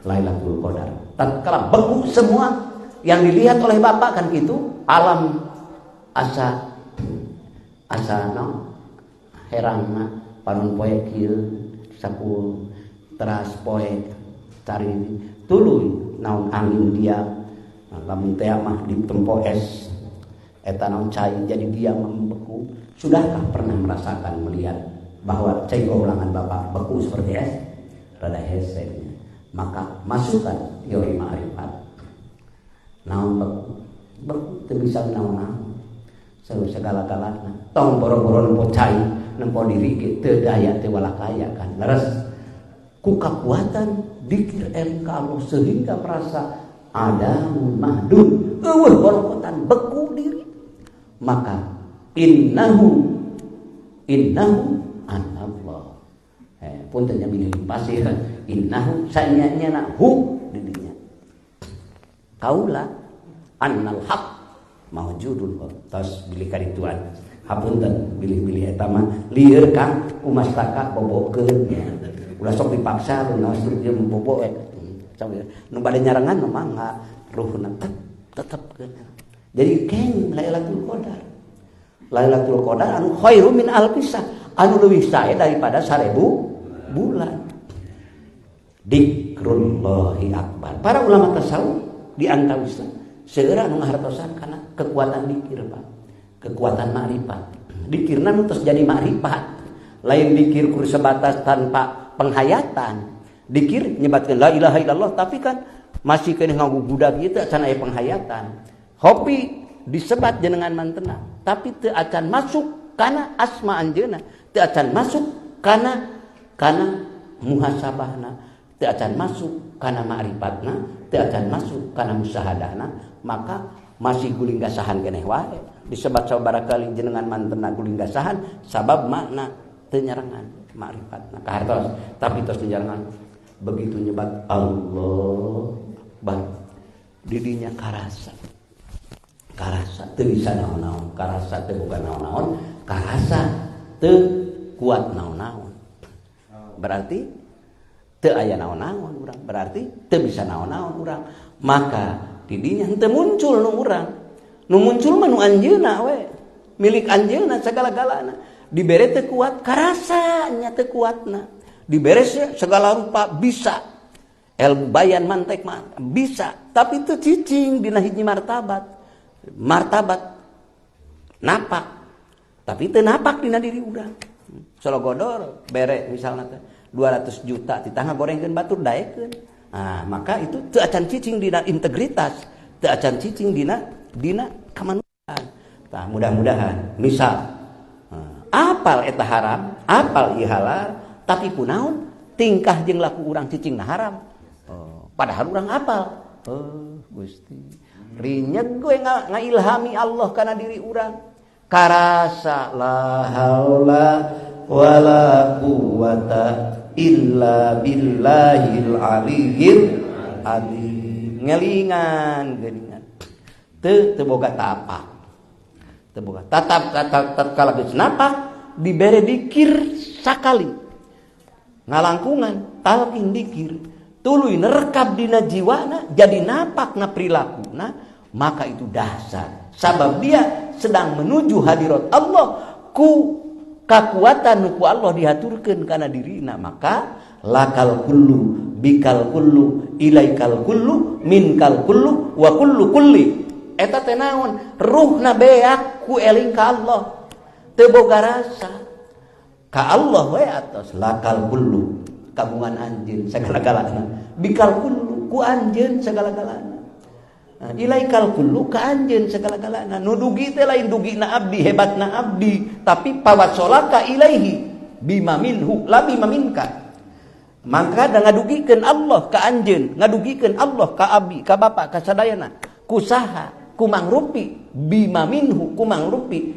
Lailatul Qadar tatkala beku semua yang dilihat oleh bapak kan itu alam asa asa no herangna panon poe kieu sapu teras poe cari tuluy naon angin dia. Nah, lamun teh mah ditempo es eta naon cai jadi dia membeku. Sudahkah pernah merasakan melihat bahwa cai ulangan bapak beku seperti es? Rada hese. Maka masukkan teori ma'rifat. Naon beku? Beku teu bisa naon-naon. Segala-galana. Tong boro-boro nempo cai, nempo diri ge teu daya teu walakaya kan. Leres ku kakuatan dikir eling ka Allah sehingga merasa ada mahdud eueuh borokotan beku diri. Maka innahu innahu anallah. Punten nya bilih pasir innahu sanyanya na hu didinya. Kaula annal haq maujudun tos bilih kadituan. Hapunten bilih-bilih eta mah lieur Kang kumastaka bobokeun nya. Ulah sok dipaksa lu naos ieu bobo we. Nu bade nyarengan mah mangga ruhna tetep keun. Jadi keng Lailatul Qadar. Lailatul Qadar anu khairu min alfisah, anu leuwih sae daripada 1000 bulan. Dikrullahi akbar. Para ulama tasawuf di antawisna seueur anu ngahartosan kana kekuatan dikir, Pak. Kekuatan makrifat. Dikirna nu tos jadi makrifat. Lain dikir kur sebatas tanpa penghayatan. Dikir nyebatkeun la ilaha illallah tapi kan masih keneh ngagugudag ieu teh acan aya penghayatan. Hobi disebat jenengan mantena tapi teu acan masuk kana asma anjeunna, teu acan masuk kana muhasabahna, teu acan masuk kana ma'rifatna, teu acan masuk kana musyahadahna, maka masih guling gasahan keneh wae. Disebat sabaraha kali jenengan mantena guling gasahan sabab makna teu nyarengan ma'rifatna kahartos tapi tos nyarengan. Begitu nyebat Allah Akbar didinya karasa. Karasa teu bisa naon-naon, karasa teu boga naon-naon, karasa teu kuat naon-naon. Berarti teu aya naon-naon urang, berarti teu bisa naon-naon urang. Maka didinya henteu muncul nu urang. Nu muncul mah nu anjeunna we. Milik anjeunna sagala-galana. Dibere teu kuat karasa nya teu kuatna. Dibere segala rupa bisa. Ilmu bayan mantek mah bisa, tapi teu cicing dina hiji martabat. Martabat napak, tapi teu napak dina diri urang. Sologodor bere misalna teh 200 juta titah ngagorengkeun batur daekeun. Nah, maka itu teu acan cicing dina integritas, teu acan cicing dina kemanusiaan. Tah mudah-mudahan misal apal eta haram, apal ieu halal, tapi kunaon tingkah jeung laku urang cicingna haram. Oh, padahal urang apal. Oh, Gusti. Rinyeg we ngailhami Allah kana diri urang. Karasa la haula wala quwata illa billahil aliyyil azim. Ngelingan geuningan. Teu teu boga tapak. Teu boga tatap tatkala geus napak dibere dikir sakali. Ngalangkungan talqin dikir tuluy nerekap dina jiwana jadi napak na perilakuna, maka itu dahsyat. Sabab dia sedang menuju hadirat Allah ku kakuatan ku Allah dihaturkeun kana dirina, maka lakal kullu bikal kullu ilaikal kullu minkal kullu wa kullu kulli. Eta teh naon? Ruhna beak ku eling ka Allah. Teu boga rasa ka Allah we atos lakal kullu kagungan anjeun sagala-galana, bikal kullu ku anjeun sagala-galana, ilaikal kullu ka anjeun sagala-galana. Nu dugi teh lain dugina abdi, hebatna abdi, tapi pawassolaka ilaihi bima minhu la bima minka. Maka da ngadugikeun Allah ka anjeun, ngadugikeun Allah ka abdi, ka bapa, ka sadayana, kusaha kumangrupi bima minhu, kumangrupi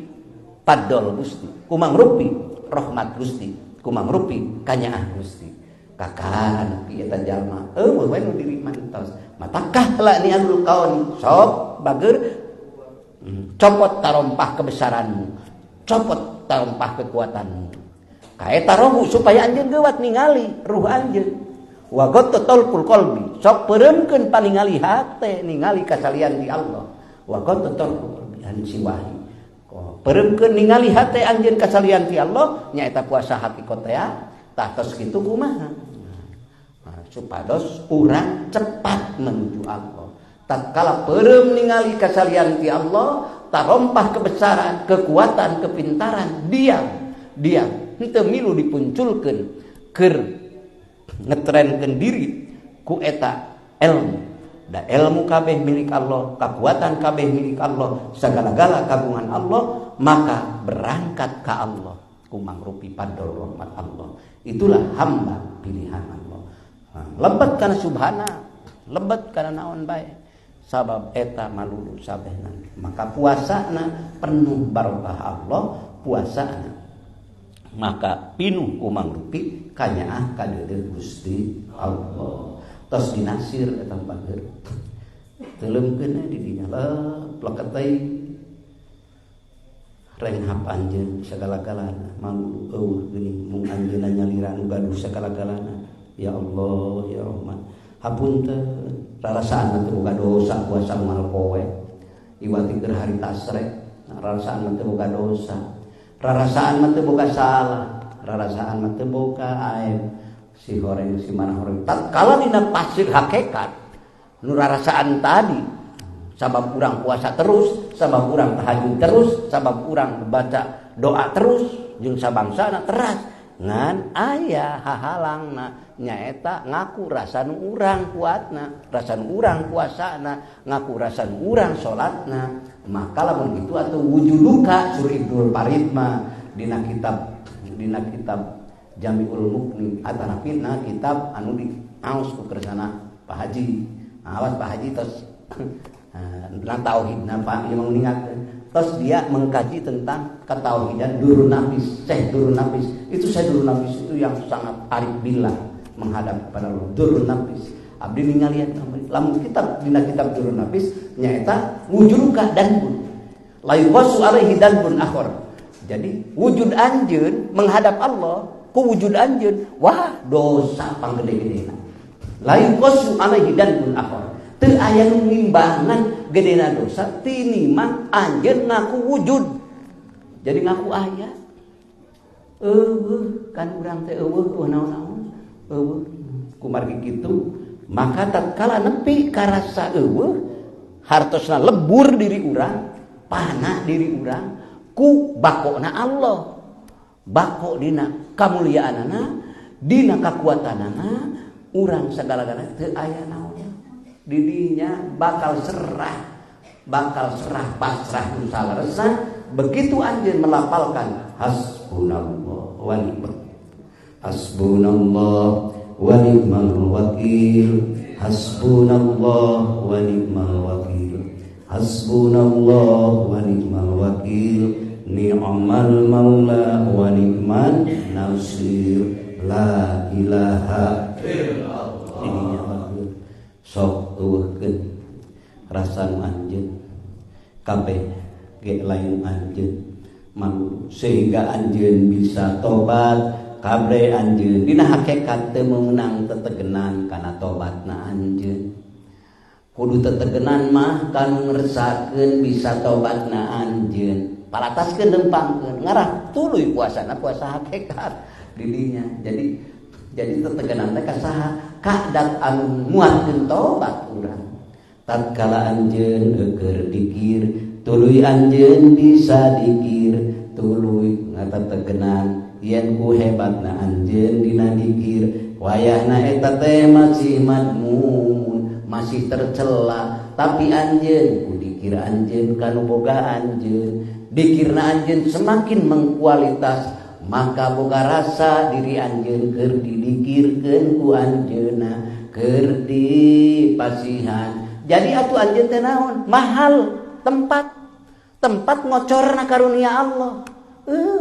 padol Gusti, kumangrupi rahmat Gusti, kumangrupi kanyaah Gusti. Kakan kieu eta jalma eueuh we nu diri mantos matakah la ni alul kaon sok bager copot tarompah kebesaranmu, copot tarompah kekuatanmu kaeta rohu supaya anjeun geuwat ningali ruh anjeun. Wa ghatta talqul qalbi sok peureumkeun paningali hate ningali kasalian di Allah. Wa ghatta talqul qalbi an siwahi peureumkeun ningali hate anjeun kasalian ti Allah nyaeta puasa hakikat teh. Tah tos kitu kumaha? Nah, supados urang cepat menuju Allah. Tatkala peureum ningali kasalian ti Allah, tarompah kebesaran, kekuatan, kepintaran, diam, diam. Henteu milu dipunculkeun keur ngetrenkeun diri ku eta ilmu. Da ilmu kabeh milik Allah, kekuatan kabeh milik Allah, sagala-gala kagungan Allah, maka berangkat ka Allah kumangrupi padol rahmat Allah. Itulah hamba pilihan Allah. Nah, lebet kana subhana, lebet kana naon bae. Sabab eta malulu sabehna. Maka puasana penuh barokah Allah, puasana maka pinuh kumangrupi kanyaah kadeudeuh Gusti Allah. Tos dinasir eta bager. Teuleumkeun di dinya leuh pleket renghap anjeun sagala-galana malulu eueuh geuning mung anjeunna nyalira nu gaduh sagala-galana. Ya Allah ya Rahman, hapunten rarasaan mah teu boga dosa puasa unggal poe iwati keur hari tasrek, rarasaan mah teu boga dosa, rarasaan mah teu boga salah, rarasaan mah teu boga aib si horeng si mana horeng. Tatkala dina pasir hakikat nu rarasaan tadi, sabab urang puasa terus, sabab urang tahajud terus, sabab urang baca doa terus jeung sabangsana teras, ngan aya hahalangna nyaeta ngaku rasa nu urang kuatna, rasa nu urang kuasana, ngaku rasa nu urang salatna. Maka lamun kitu atuh wujuduka sur Ibnul Farid mah dina kitab Jami'ul Mughni atarafina kitab anu diaos ku kersana Pak Haji. Awas Pak Haji tos nah tauhidna Pak ieu mengingatkeun. Terus dia mengkaji tentang ketauhidan Durun Nafis, Syekh Durun Nafis. Itu Syekh Durun Nafis itu yang sangat arif billah menghadap kepada Allah. Durun Nafis. Abdi ningalian lamun kitab dina kitab Durun Nafis nyaeta wujuduka dan pun la yuqasu alaihi dan pun akhor. Jadi wujud anjeun menghadap Allah ku wujud anjeun wah dosa panggede-gedena. La yuqasu alaihi dan pun akhor. Teu aya nu ngimbangan gedena dosa tinimang anjeun ngaku wujud. Jadi ngaku aya. Eueuh kan urang teh eueuh naon-naon. Eueuh kumargi kitu maka tatkala nepi karasa eueuh hartosna lebur diri urang, panah diri urang ku bakona Allah. Bako dina kamuliaanana, dina kakuatanana, urang sagala-galana teu aya naon. Didinya bakal serah pasrah nu salaresa begitu anjeun melapalkan hasbunallah wa ni'mal hasbunallah wa ni'mal wakil, hasbunallah wa ni'mal wakil, hasbunallah wa ni'mal wakil, ni'mal maula wa ni'man nasir, la ilaha illallah. Didinya sok eueuhkeun rasa nu anjeun kabeh ge lain anjeun malu sehingga anjeun bisa tobat kabre anjeun dina hakikat teu meunang tetegenan kana tobatna anjeun kudu tetegenan mah kanu ngersakeun bisa tobatna anjeun palataskeun lempangkeun ngarah tuluy puasana puasa hakikat didinya jadi tetegenan teh ka saha ka dat anu muatkeun tobat urang tatkala anjeun eueur dikir tuluy anjeun bisa dikir tuluy ngatetegenan yen ku hebatna anjeun dina dikir wayahna eta teh masih madmun masih tercela tapi anjeun ku dikir anjeun kanu boga anjeun dikirna anjeun semakin mengkualitas maka boga rasa diri anjeun keur didikirkeun ku anjeunna keur dipasihan. Jadi atuh anjeun teh naon mahal tempat ngocorna karunia Allah.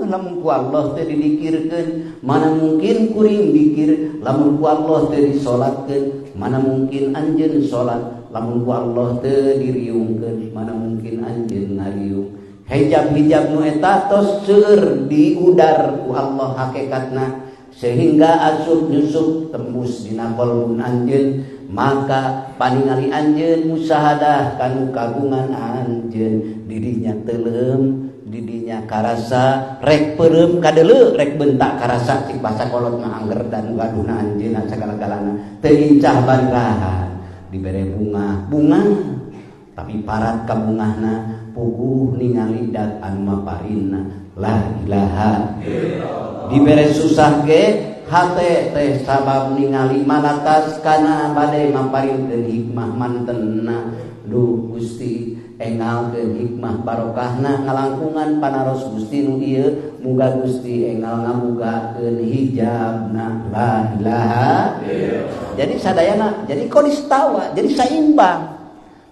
Lamun ku Allah teh didikirkeun mana mungkin kuring dikir, lamun ku Allah teh disolatkeun mana mungkin anjeun salat, lamun ku Allah teh diriungkeun mana mungkin anjeun ngariung. Hijab-hijab nu eta tos seueur diudar ku Allah hakikatna sehingga asup nyusup tembus dina qalbun anjeun maka paningali anjeun musyahadah kanu kagungan anjeun didinya teuleum didinya karasa rek peureum kadeuleu rek bentak karasa cik basa kolot mah angger dan gaduhna anjeunna sagala-galana teu lincah bandrahan dibere bunga bunga tapi parat kabungahna puguh ningali dat anu maparina la ilaha illallah dibere susah ge hate teh sabab ningali malatas kana bade maparinkeun hikmah mantenna duh Gusti engalkeun hikmah barokahna ngalangkungan panaros Gusti nu ieu muga Gusti engal ngabugakeun hijabna la ilaha illallah. Jadi sadayana jadi kodistawa jadi saimbang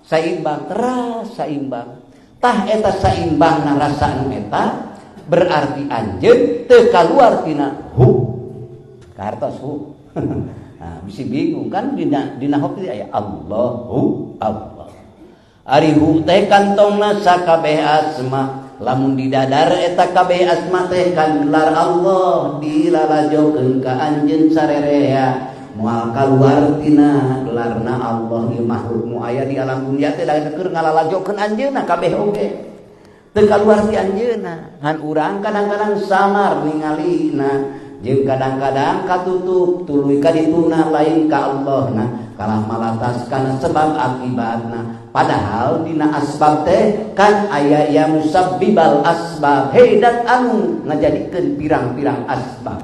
saimbang teras saimbang tah eta saimbangna rasa nu eta berarti anjeun teu kaluar tina hu kartos hu. Nah, bisi bingung kan dina hopi aya Allahu Allah ari hu teh kantongna sakabeh asma lamun didadar eta kabeh asma teh kan gelar Allah dilalajokeun ka anjeun sarerea moal kaluar tina gelarna Allah ieu makhluk nu aya di alam dunia teh da keur ngalalajokeun anjeunna kabeh oge teu kaluar ti anjeunna ngan urang kadang-kadang samar ningalina jeung kadang-kadang katutup tuluy ka dituna lain ka Allahna kalah malatas kana sebab akibatna padahal dina asbab teh kan aya ya musabbibal asbab hedat anu ngajadikeun pirang-pirang asbab.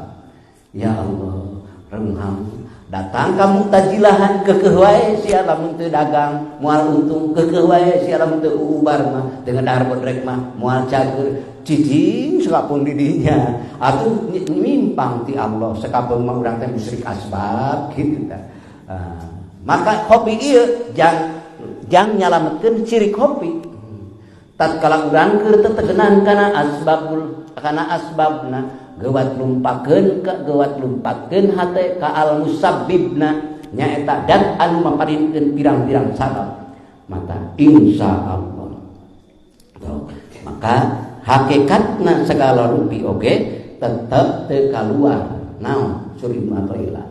Ya Allah rengham datang kamu tajilahan kekeuh wae sia lamun teu dagang moal untung kekeuh wae sia lamun teu ubar mah teu ngadahar bodrek mah moal cager cicing sakapun di dinya atuh nyimpang ti Allah sakapeung mah urang teh musyrik asbab kitu tah. Maka kopi ieu jang nyalametkeun ciri kopi tatkala urang keur tetegenan kana asbabul kana asbabna gewat lumpakeun ka gewat lumpatkeun hate ka al musabbibna nyaeta dat anu maparinkeun pirang-pirang sabab mata insyaallah. Maka hakikatna segala rupi oge tetep teu kaluar naon suri matoila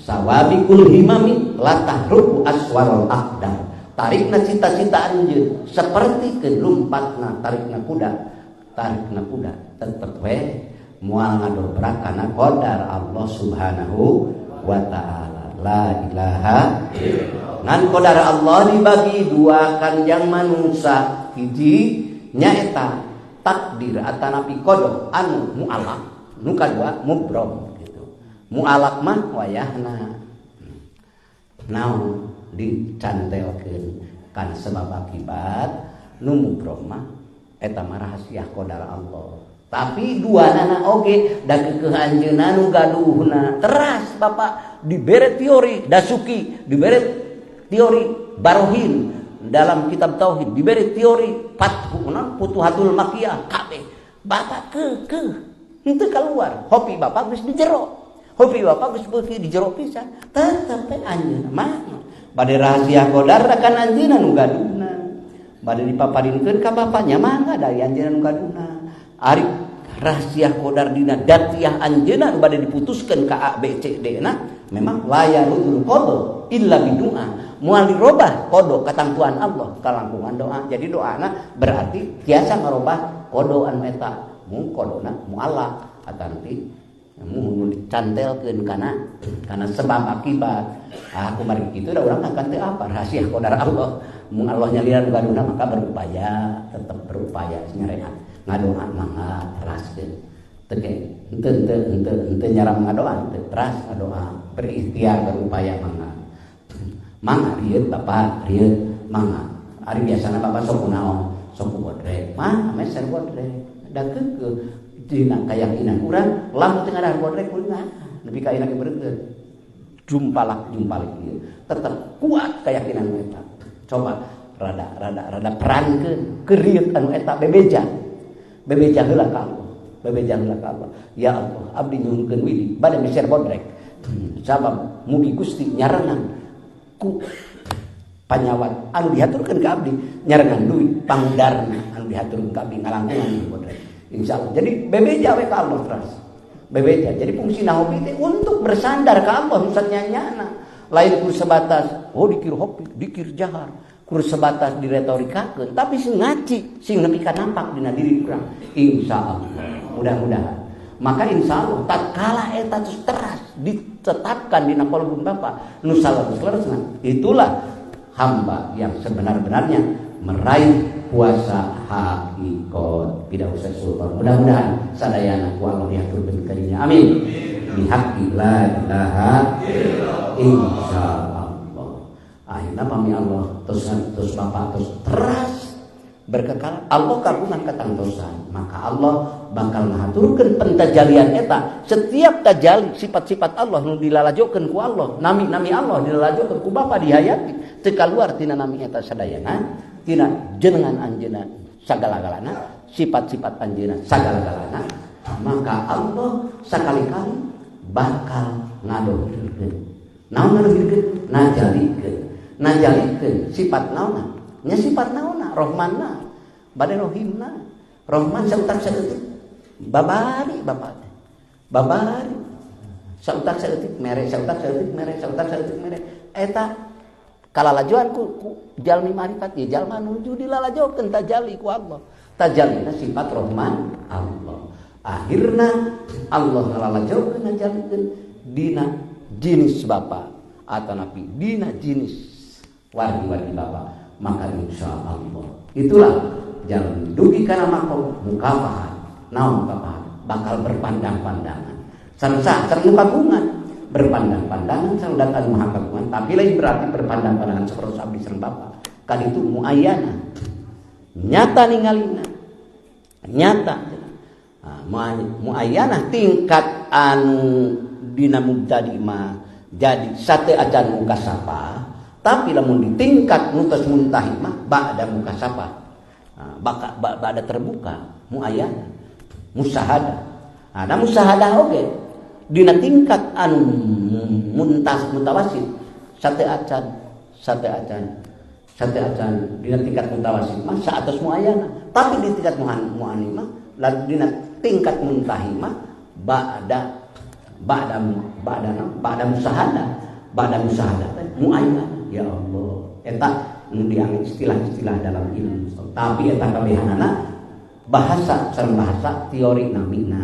sawabikul himami latahruku aswarul aqdar tarikna cita-cita anjeun seperti kelumpatna tarikna kuda tetep we Moal ngadobrak kana qadar Allah Subhanahu wa ta'ala. La ilaha illallah. Ngan qadar Allah dibagi dua kanjang manusia. Hiji nyaeta takdir atanapi qada anu mualaq, nu kadua mubrom gitu. Mualaq mah wayahna naon dicantelkeun kan sebab akibat, nu mubrom mah eta mah rahasia qadar Allah. Tapi dua nana oge da keukeuh anjeunna nu gaduhna. Teras Bapak dibere teori Dasuki, dibere teori Barohin dalam kitab tauhid, dibere teori Fathu Futuhatul Makkiyah kabeh. Bapak keukeuh henteu keluar. Hopi bapak geus di jero. Hopi bapak geus beuki di jero pisan. Tetep teh anjeunna mah bade rahasia qadar kan anjeunna nu gaduhna. Bade dipaparinkeun ka bapaknya mangga dari anjeunna nu gaduhna. Ari rahasia qadar dina datiah anjeunna nu bade diputuskeun ka A B C D na memang la yarudul qada illa bidu'a. Moal dirobah qada katangtuan Allah kalangkungan doa. Jadi doana berarti tiasa ngarobah qada anu eta. Mung qadana muallaq atanti mun dicantelkeun kana sebab akibat. Ah kumari kitu da urang akan teu apa rahasia qadar Allah. Mun Allah nyaliran gaduhna maka berupaya, tetap berupaya nyareat. Ngadoa mangga teraskeun. Teu henteu henteu henteu henteu nyaram ngadoa, teu teras ngadoa, berikhtiar berupaya mangga. Mangga rieut bapak, rieut mangga. Ari biasana bapak sok kunaon? Sok ku bodrek. Mah meser bodrek. Da keukeuh dina kayakinan urang lamun teu ngadahar bodrek kumaha? Nepi ka ayeuna ge beureukeun. Jumpalak jumpalik ieu. Tetep kuat keyakinan eta. Coba rada rada rada perankeun keurieu anu eta bebeja. Bebeja heula ka Allah. Bebeja heula ka Allah. Ya Allah, abdi nyuhunkeun widi bade meser bodrek. Sabab mugi Gusti nyarengan ku panyawat anu dihaturkeun ka abdi, nyarengan duit pangudarna anu dihaturkeun ka abdi ngalangkungan bodrek. Insyaallah. Jadi bebeja we ka Allah teras. Bebeja. Jadi fungsi hobi teh untuk bersandar ka Allah nyanyana. Lain kur sebatas oh dikir hobi, dikir jahar, kur sebatas diretorikakeun, tapi sing ngaci, sing nepi ka nampak dina diri urang. Insyaallah. Mudah-mudahan. Maka insyaallah tatkala eta terus teras ditetapkan dina kolbun Bapak nu salebes-lebesna, itulah hamba yang sebenar-benarnya meraih puasa hakikat tidak usah sultan. Mudah-mudahan sadayana ku Allah diaturkeun kadinya. Amin. Bihaqqi la ilaha illallah. Insyaallah. Akhirna pami Allah terus terus Bapak terus teras berkekal Allah kagungan katangtosan, maka Allah bakal ngaturkeun pentajalian eta. Setiap tajali sifat-sifat Allah nu dilalajokeun ku Allah, nami-nami Allah dilalajokeun ku Bapa dihayati teu kaluar tina nami eta sadayana, tina jenengan anjeunna sagala-galana, sifat-sifat anjeunna sagala-galana, maka Allah sakali-kali bakal ngadohirkeun. Naon ngadohirkeun? Najalikeun. Najalikeun sifat naonna? Nya sifat naonna? Rohmanna, bade rohimna. Rohman sautak saeutik babari bapak teh. Babari sautak saeutik mere, sautak saeutik mere, sautak saeutik mere. Eta kalalajoan ku jalmi marifat ye jalma nuju dilalajokeun tajali ku Allah. Tajalina sifat Rohman Allah. Akhirna Allah ngalalajokeun ngajalikeun dina jenis bapa atanapi dina jenis wargi-wargi bapa. Maka insya Allah itulah jalan dugi kana makom mukafahan. Naon mukafahan? Bakal berpandang-pandangan. Sareng sareng kagungan, berpandang-pandangan sareng datang maha kagungan, tapi lain berarti berpandang-pandangan seperti abdi sareng bapa. Kan itu muayyana. Nyata ningalina. Nyata. Nah, muayyana tingkat anu dina mubtadi mah jadi sate acan mukasapa, tapi lamun di tingkat nu tos muntahi mah ba'da mukasapa. Nah, ba'da terbuka muayyana, musyahadah. Nah, musyahadah oge dina tingkat anu muntas mutawasit sate acan, sate acan, sate acan dina tingkat mutawasit mah saatos muayyana, tapi di tingkat muani mah dina tingkat muntahi mah ba'da ba'da ba'da ba'da musyahadah, ba'da musyahadah teh muayyana. Ya Allah, eta nu dianggap istilah-istilah dalam ilmu, tapi eta kabehanana bahasa sareng bahasa teori namina.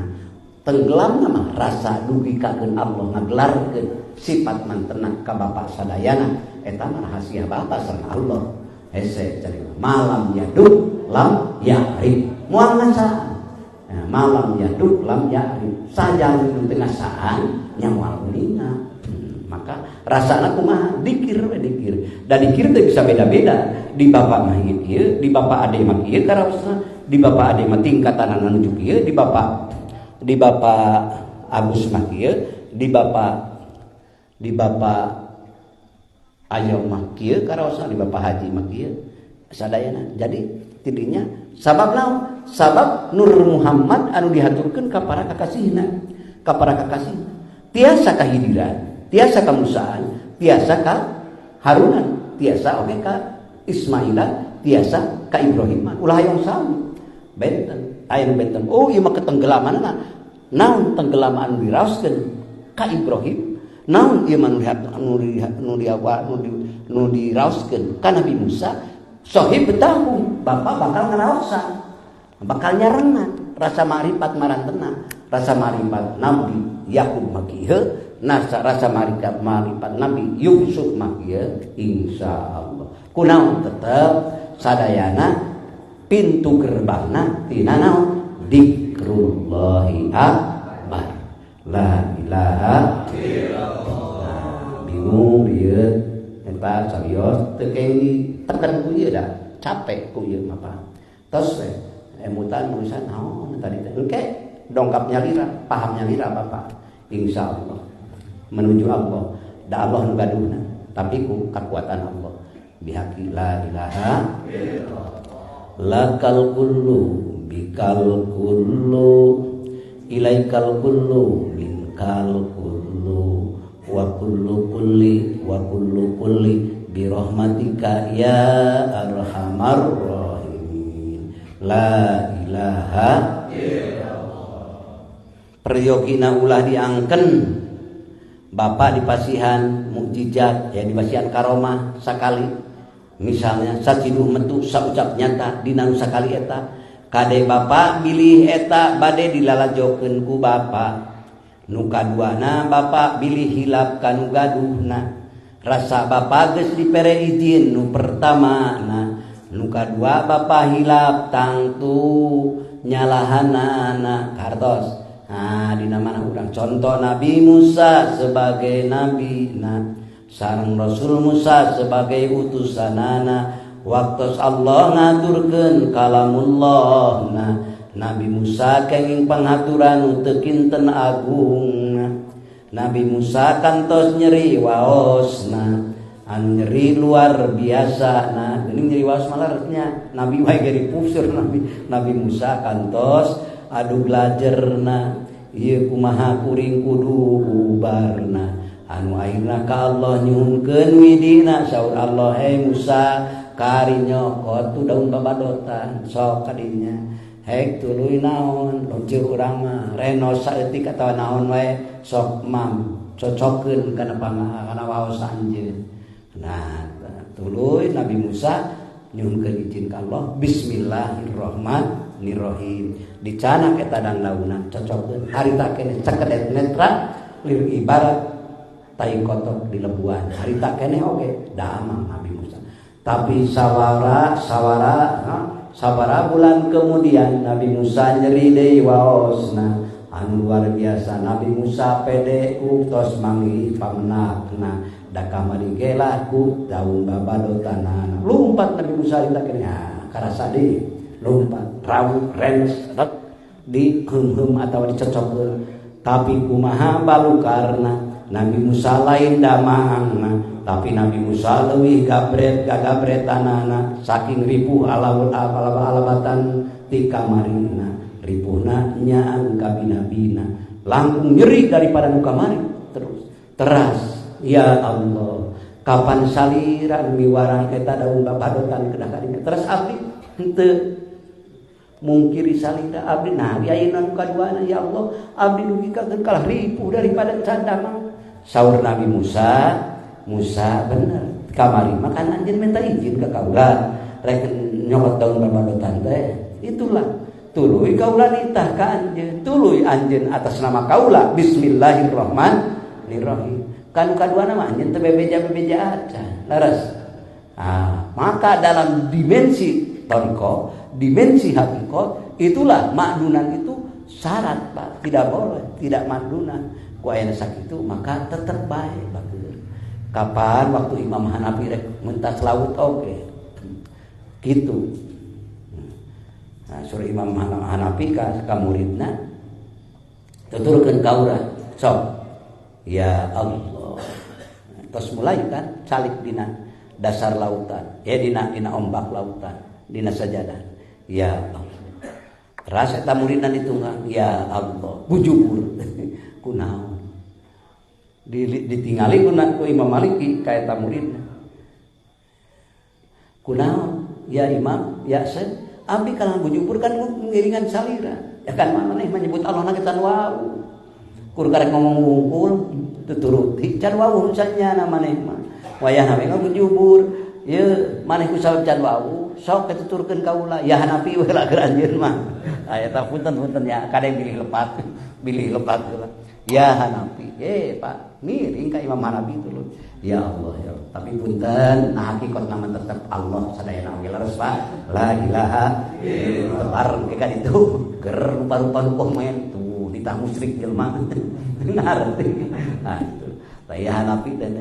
Tenggelam mah rasa dugi kakeun Allah ngagelarkeun sifat mantena ka bapak sadayana eta mah rahasia bapak sareng Allah. Hese cari malam yaduk lam ya'rif moal ngasaan. Nah, malam yaduk lam ya'rif sajang nu teu ngasaan nya moal uninga. Maka rasana kumaha dikir we dikir. Da dikir teh bisa beda-beda. Di bapak mah ieu, di bapak ade mah ieu karaosna, di bapak ade mah tingkatanana nuju kieu, di bapak Agus mah kieu, di bapak Ayo mah kieu karaosna, di bapak Haji mah kieu sadayana. Jadi tidinya sabab naon? Sabab Nur Muhammad anu dihaturkeun ka para kakasihna, ka para kakasihna. Tiasa kahidiran, tiasa ka Musaan, tiasa ka Harunan, tiasa oge ka Ismailan, tiasa ka Ibrahiman. Ulah hayang sami. Benten, aya nu benten. Oh, ieu mah ketenggelamanna. Naon tenggelam anu diraoskeun ka Ibrahim? Naon ieu mah nu diraoskeun ka Nabi Musa? Sohib tahu, bapak bakal ngaraosan, bakal nyarengan rasa marifat marantena, rasa marifat Nabi Yakub mah kieu, rasa marifat Nabi Yusuf mah kieu, insyaallah. Kunaon tetep sadayana pintu gerbangna tina naon? Dikrullahi akbar. La ilaha illallah. Nah, bingung ieu eta sawios teu kenging ditekan ku ieu da capek ku ieu mah Pak. Tos we emutan nulisan naon tadi teh engke dongkap nyalira, paham nyalira Bapak. Insyaallah menuju Allah. Da Allah nu gaduhna, tapi ku kekuatan Allah. Bihaqi la ilaha illallah. Lakal kullu bikal kullu ilaikal kullu minkal kullu wa kullu kulli wa kullu kulli birahmatika ya arhamar rahimin. La ilaha illallah. Peryogina ulah diangken bapak dipasihan mukjizat ya, dipasihan karomah sakali, misalnya saciduh metu saucap nyata dina nu sakali eta kade bapak bilih eta bade dilalajokeun ku bapak. Nu kaduana bapak bilih hilap kanu gaduhna, rasa bapak geus dipere izin nu pertamana, nu kadua bapak hilap tangtu nyalahanana kartos. Nah dina mana urang contoh Nabi Musa sebagai nabina sareng Rasul Musa sebagai utusanana, waktos Allah ngaturkeun kalamullahna, Nabi Musa kenging panghaturan teu kinten agungna. Nabi Musa kantos nyeri waosna, anu nyeri luar biasa. Nah geuning nyeri waos malarnya Nabi wae ge dipusur Nabi Musa kantos adu glajerna ieu kumaha kuring kudu ubarna, anu akhirna ka Allah nyuhunkeun widina. Saur Allah, hei Musa kari nyokot tu daun babadotan sok kadinya hek tuluy naon lonceuk urang mah reno saeutik atawa naon wae sok mam cocokeun kana kana waos anjeun. Nah tuluy Nabi Musa nyuhunkeun izin ka Allah, bismillahirrahmanirrahim, dicanak eta dangdaunan cocokeun harita keneh cekedet netra lir ibarat tai kotok di lebuan harita keneh oge damang Nabi Musa. Tapi sawara sabara bulan kemudian Nabi Musa nyeri deui waosna anu luar biasa. Nabi Musa pede ku tos manggih pamenakna da kamari ge lah ku daun babadotanana. Lumpat Nabi Musa harita keneh karasa deui lumpat rawu rens rek di heum-heum atawa dicocokkeun. Tapi kumaha balukarna Nabi Musa lain damangna, tapi Nabi Musa leuwih gabret gagabretanana saking ripuh alawul alabatan ti kamarina, ripuhna nyaan ka bina-bina langkung nyeri daripada nu kamari. Terus teras ya Allah kapan salira miwarang eta daun babadotan kedah kadinya. Terus abdi henteu mungkiri salira abdi. Nah di ayeuna nu kaduana ya Allah abdi dugi ka kalah ripuh daripada can damang. Saur Nabi Musa, Musa bener kamari makan anjeun minta izin ke kaula rek nyokot daun babadotan teh. Itulah Tuluy kaula nitah ka anjeun, tuluy anjeun atas nama kaula bismillahirrahmanirrahim. Kan kadua nama anjeun teu bebeja-bebeja acan. Leres. Nah, maka dalam dimensi thariqah, dimensi hakikat, itulah makdunan itu syarat, Pak. Tidak boleh tidak makdunan. Ku aya sakitu maka tetep bae bager. Kapan waktu Imam Hanafi rek mentas laut oge. Gitu. Nah, surah Imam Hanafi ka muridna tuturkeun ka urang. Sok. Ya Allah. Terus mulai kan calik dina dasar lautan, ya dina ombak lautan, dina sajadah. Ya Allah. Rasa eta muridna ditunggang, ya Allah, bujubur. Kunaon? Ditingali ku Imam Maliki ka eta muridna. Kunaon? Ya Imam, ya Syekh, abdi kalah bujubur kan ngiringan salira. Ya kan maneh menyebut Allah na can wau. Kur karek ngomong wungkul tuturuti can wau nya maneh mah. Wayahna we ngabujubur, ye maneh ku sabab can wau, sok ketuturkeun kaula, ya Hanafi we lah keur anjeun mah. Aya ta punten-punten ya, kadang bilih lepat heula. Ya Hanafi, Pak, miring ka Imam Hanafi itu lho. Ya Allah ya Allah. Tapi punten, nah hakikat nama tetep Allah sadayana oge leres Pak. La ilaha illallah. Bareng ke ka ditu, ger rupa-rupa nu komen tuh ditah musyrik jelema. Ngarti. Nah itu. Lah ya Hanafi dan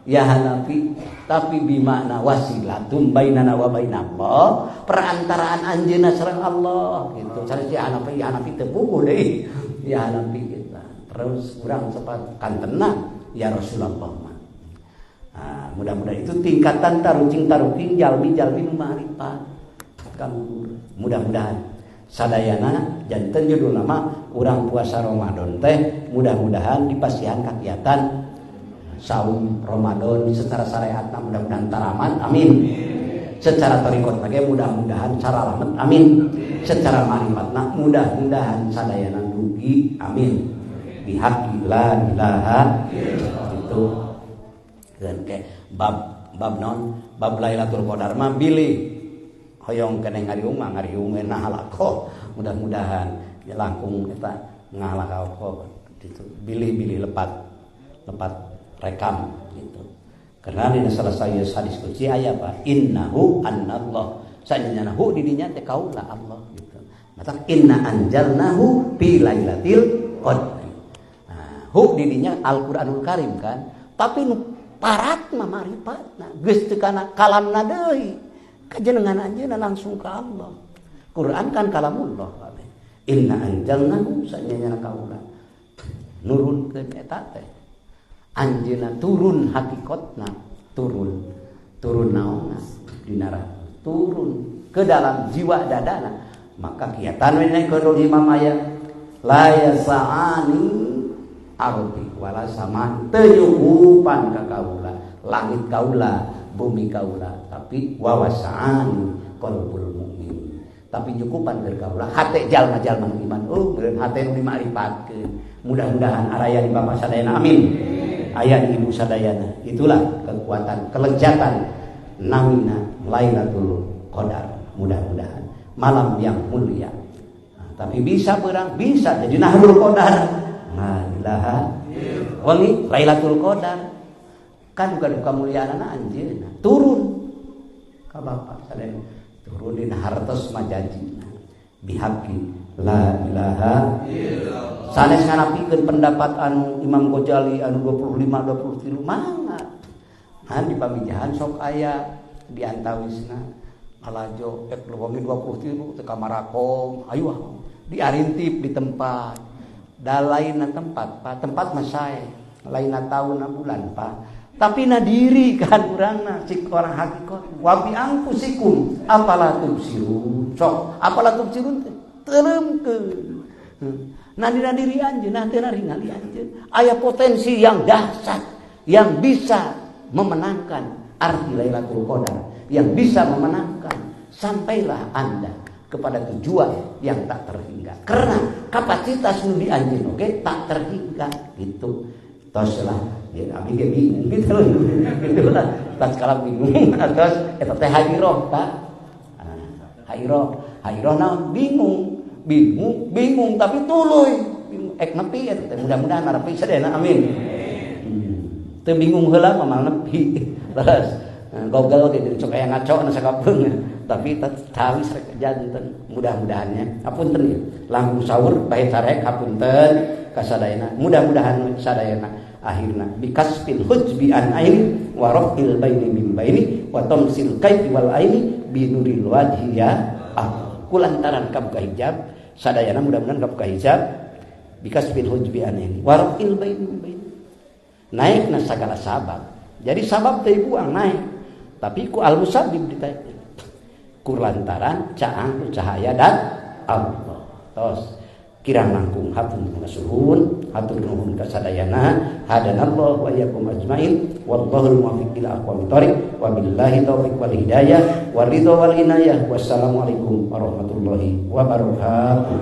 ya Hanafi, tapi bimakna wasilatum bainana wa bainallah, perantaraan anjeunna sareng Allah gitu. Cari si Hanafi, ya Hanafi teu puguh deui. Ya Hanafi kita. Terus urang sepat kantena ya Rasulullah mah. Nah, mudah-mudahan itu tingkatan tarucing taruking jalmi-jalmi nu ma'rifat. Kaluhur. Mudah-mudahan sadayana janten judul nama urang puasa Ramadan teh mudah-mudahan dipasihan kagiatan saum Ramadan secara syariatna mudah-mudahan taramat, amin. Secara thariqat ge mudah-mudahan saralamet, amin. Secara ma'rifatna mudah-mudahan sadayana dugi, amin. Bihaqi la ilaha itu. Dan ke bab non bab Lailatul Qadar mah bilih hoyong keneh ngariung mah ngariung nah halako mudah-mudahan ya langkung eta ngahalako gitu. Bilih-bilih lepat rekam gitu. Karena dina selesai hadis qudsi aya apa? Innahu annallah. Sanyana hu di dinya teh kaula Allah gitu. Mata inna anjalnahu fi lailatul qadr. Nah, hu di dinya Al-Qur'anul Karim kan. Tapi nu parat mah marifatna geus teu kana kalamna deui. Kajenengan anjeunna langsung ka Allah. Quran kan kalamullah kabeh. Inna anjalnahu sanyana kaula. Nurunkeun eta teh. Anjeunna turun hakikatna, turun naonna dina turun ke dalam jiwa dadana. Maka kiatan we naik imam aya la yasaani ardi wala sama teu nyukupan ka kaula, langit kaula, bumi kaula, tapi wawasaani qalbul mukmin. Tapi nyukupan keur kaula hate jalma-jalma nu iman. Oh, meureun hate nu dimakrifatkeun. Mudah-mudahan araya di bapak sadayana, amin. Ayah di ibu sadayana. Itulah kekuatan kelezatan namina Lailatul Qadar. Mudah-mudahan malam yang mulia. Nah, tapi bisa berang, bisa jadi Nahrul Qadar. La ilaha wengi Lailatul Qadar. Kan bukan kemuliaanana anjeunna. Turun ka bapak sadayana. Turun dina hartos majajina. Bihaqi la ilaha illallah. Sanes nganapikeun pendapat anu Imam Ghazali anu 25 23 mangga. Nah di pamijahan sok aya di antawisna alajo ek wengi 23 teu ka Marakom, ayo diarintip di tempat. Da lainna tempat, Pak, tempat mah sae. Lainna taun bulan, Pak. Tapi na diri kan urangna cik orang hakikat. Wa bi anfusikum afala tubsirun. Sok afala tubsirun teh teuleumkeun. Nah dina diri anjeun, nah teu ningali anjeun. Aya potensi yang dahsyat yang bisa memenangkan arti Lailatul Qadar, yang bisa memenangkan sampailah Anda kepada tujuan yang tak terhingga. Karena kapasitas nu di anjeun oge tak terhingga gitu. Tos lah, ya abdi ge bingung gitu. Gitu lah. Tas kala bingung terus eta teh hadiroh, Pak. Hairah, hairah naon? Bingung, bingung, bingung tapi tuluy. Bingung ek nepi eta teh mudah-mudahan nepi sadayana amin. Teu bingung heula mah mal nepi. Terus Google ge jadi sok aya ngaco na sakapeung tapi tahu rek janten mudah-mudahannya hapunten ieu langkung sahur bae carek hapunten kasadayana mudah-mudahan sadayana akhirna bikasfil hujbi an aini wa rafil baini min baini wa tamsil kaifi wal aini binuril wajhi ya Allah kulantaran kabuka hijab sadayana mudah-mudahan kabuka hijab bikasfil hujbi an aini wa rafil baini min baini naikna sagala sabab jadi sabab teh buang naik tapi ku al musabbib ditaik kulantaran caang ku cahaya dan Allah tos kirang langkung hapunten kasuhun hatur nuhun kasadayana hadanallahu wa iyyakum ajmain wallahul muwaffiq ila aqwamit thoriq wabillahi taufik wal hidayah waridho wal inayah. Wassalamualaikum warahmatullahi wabarakatuh.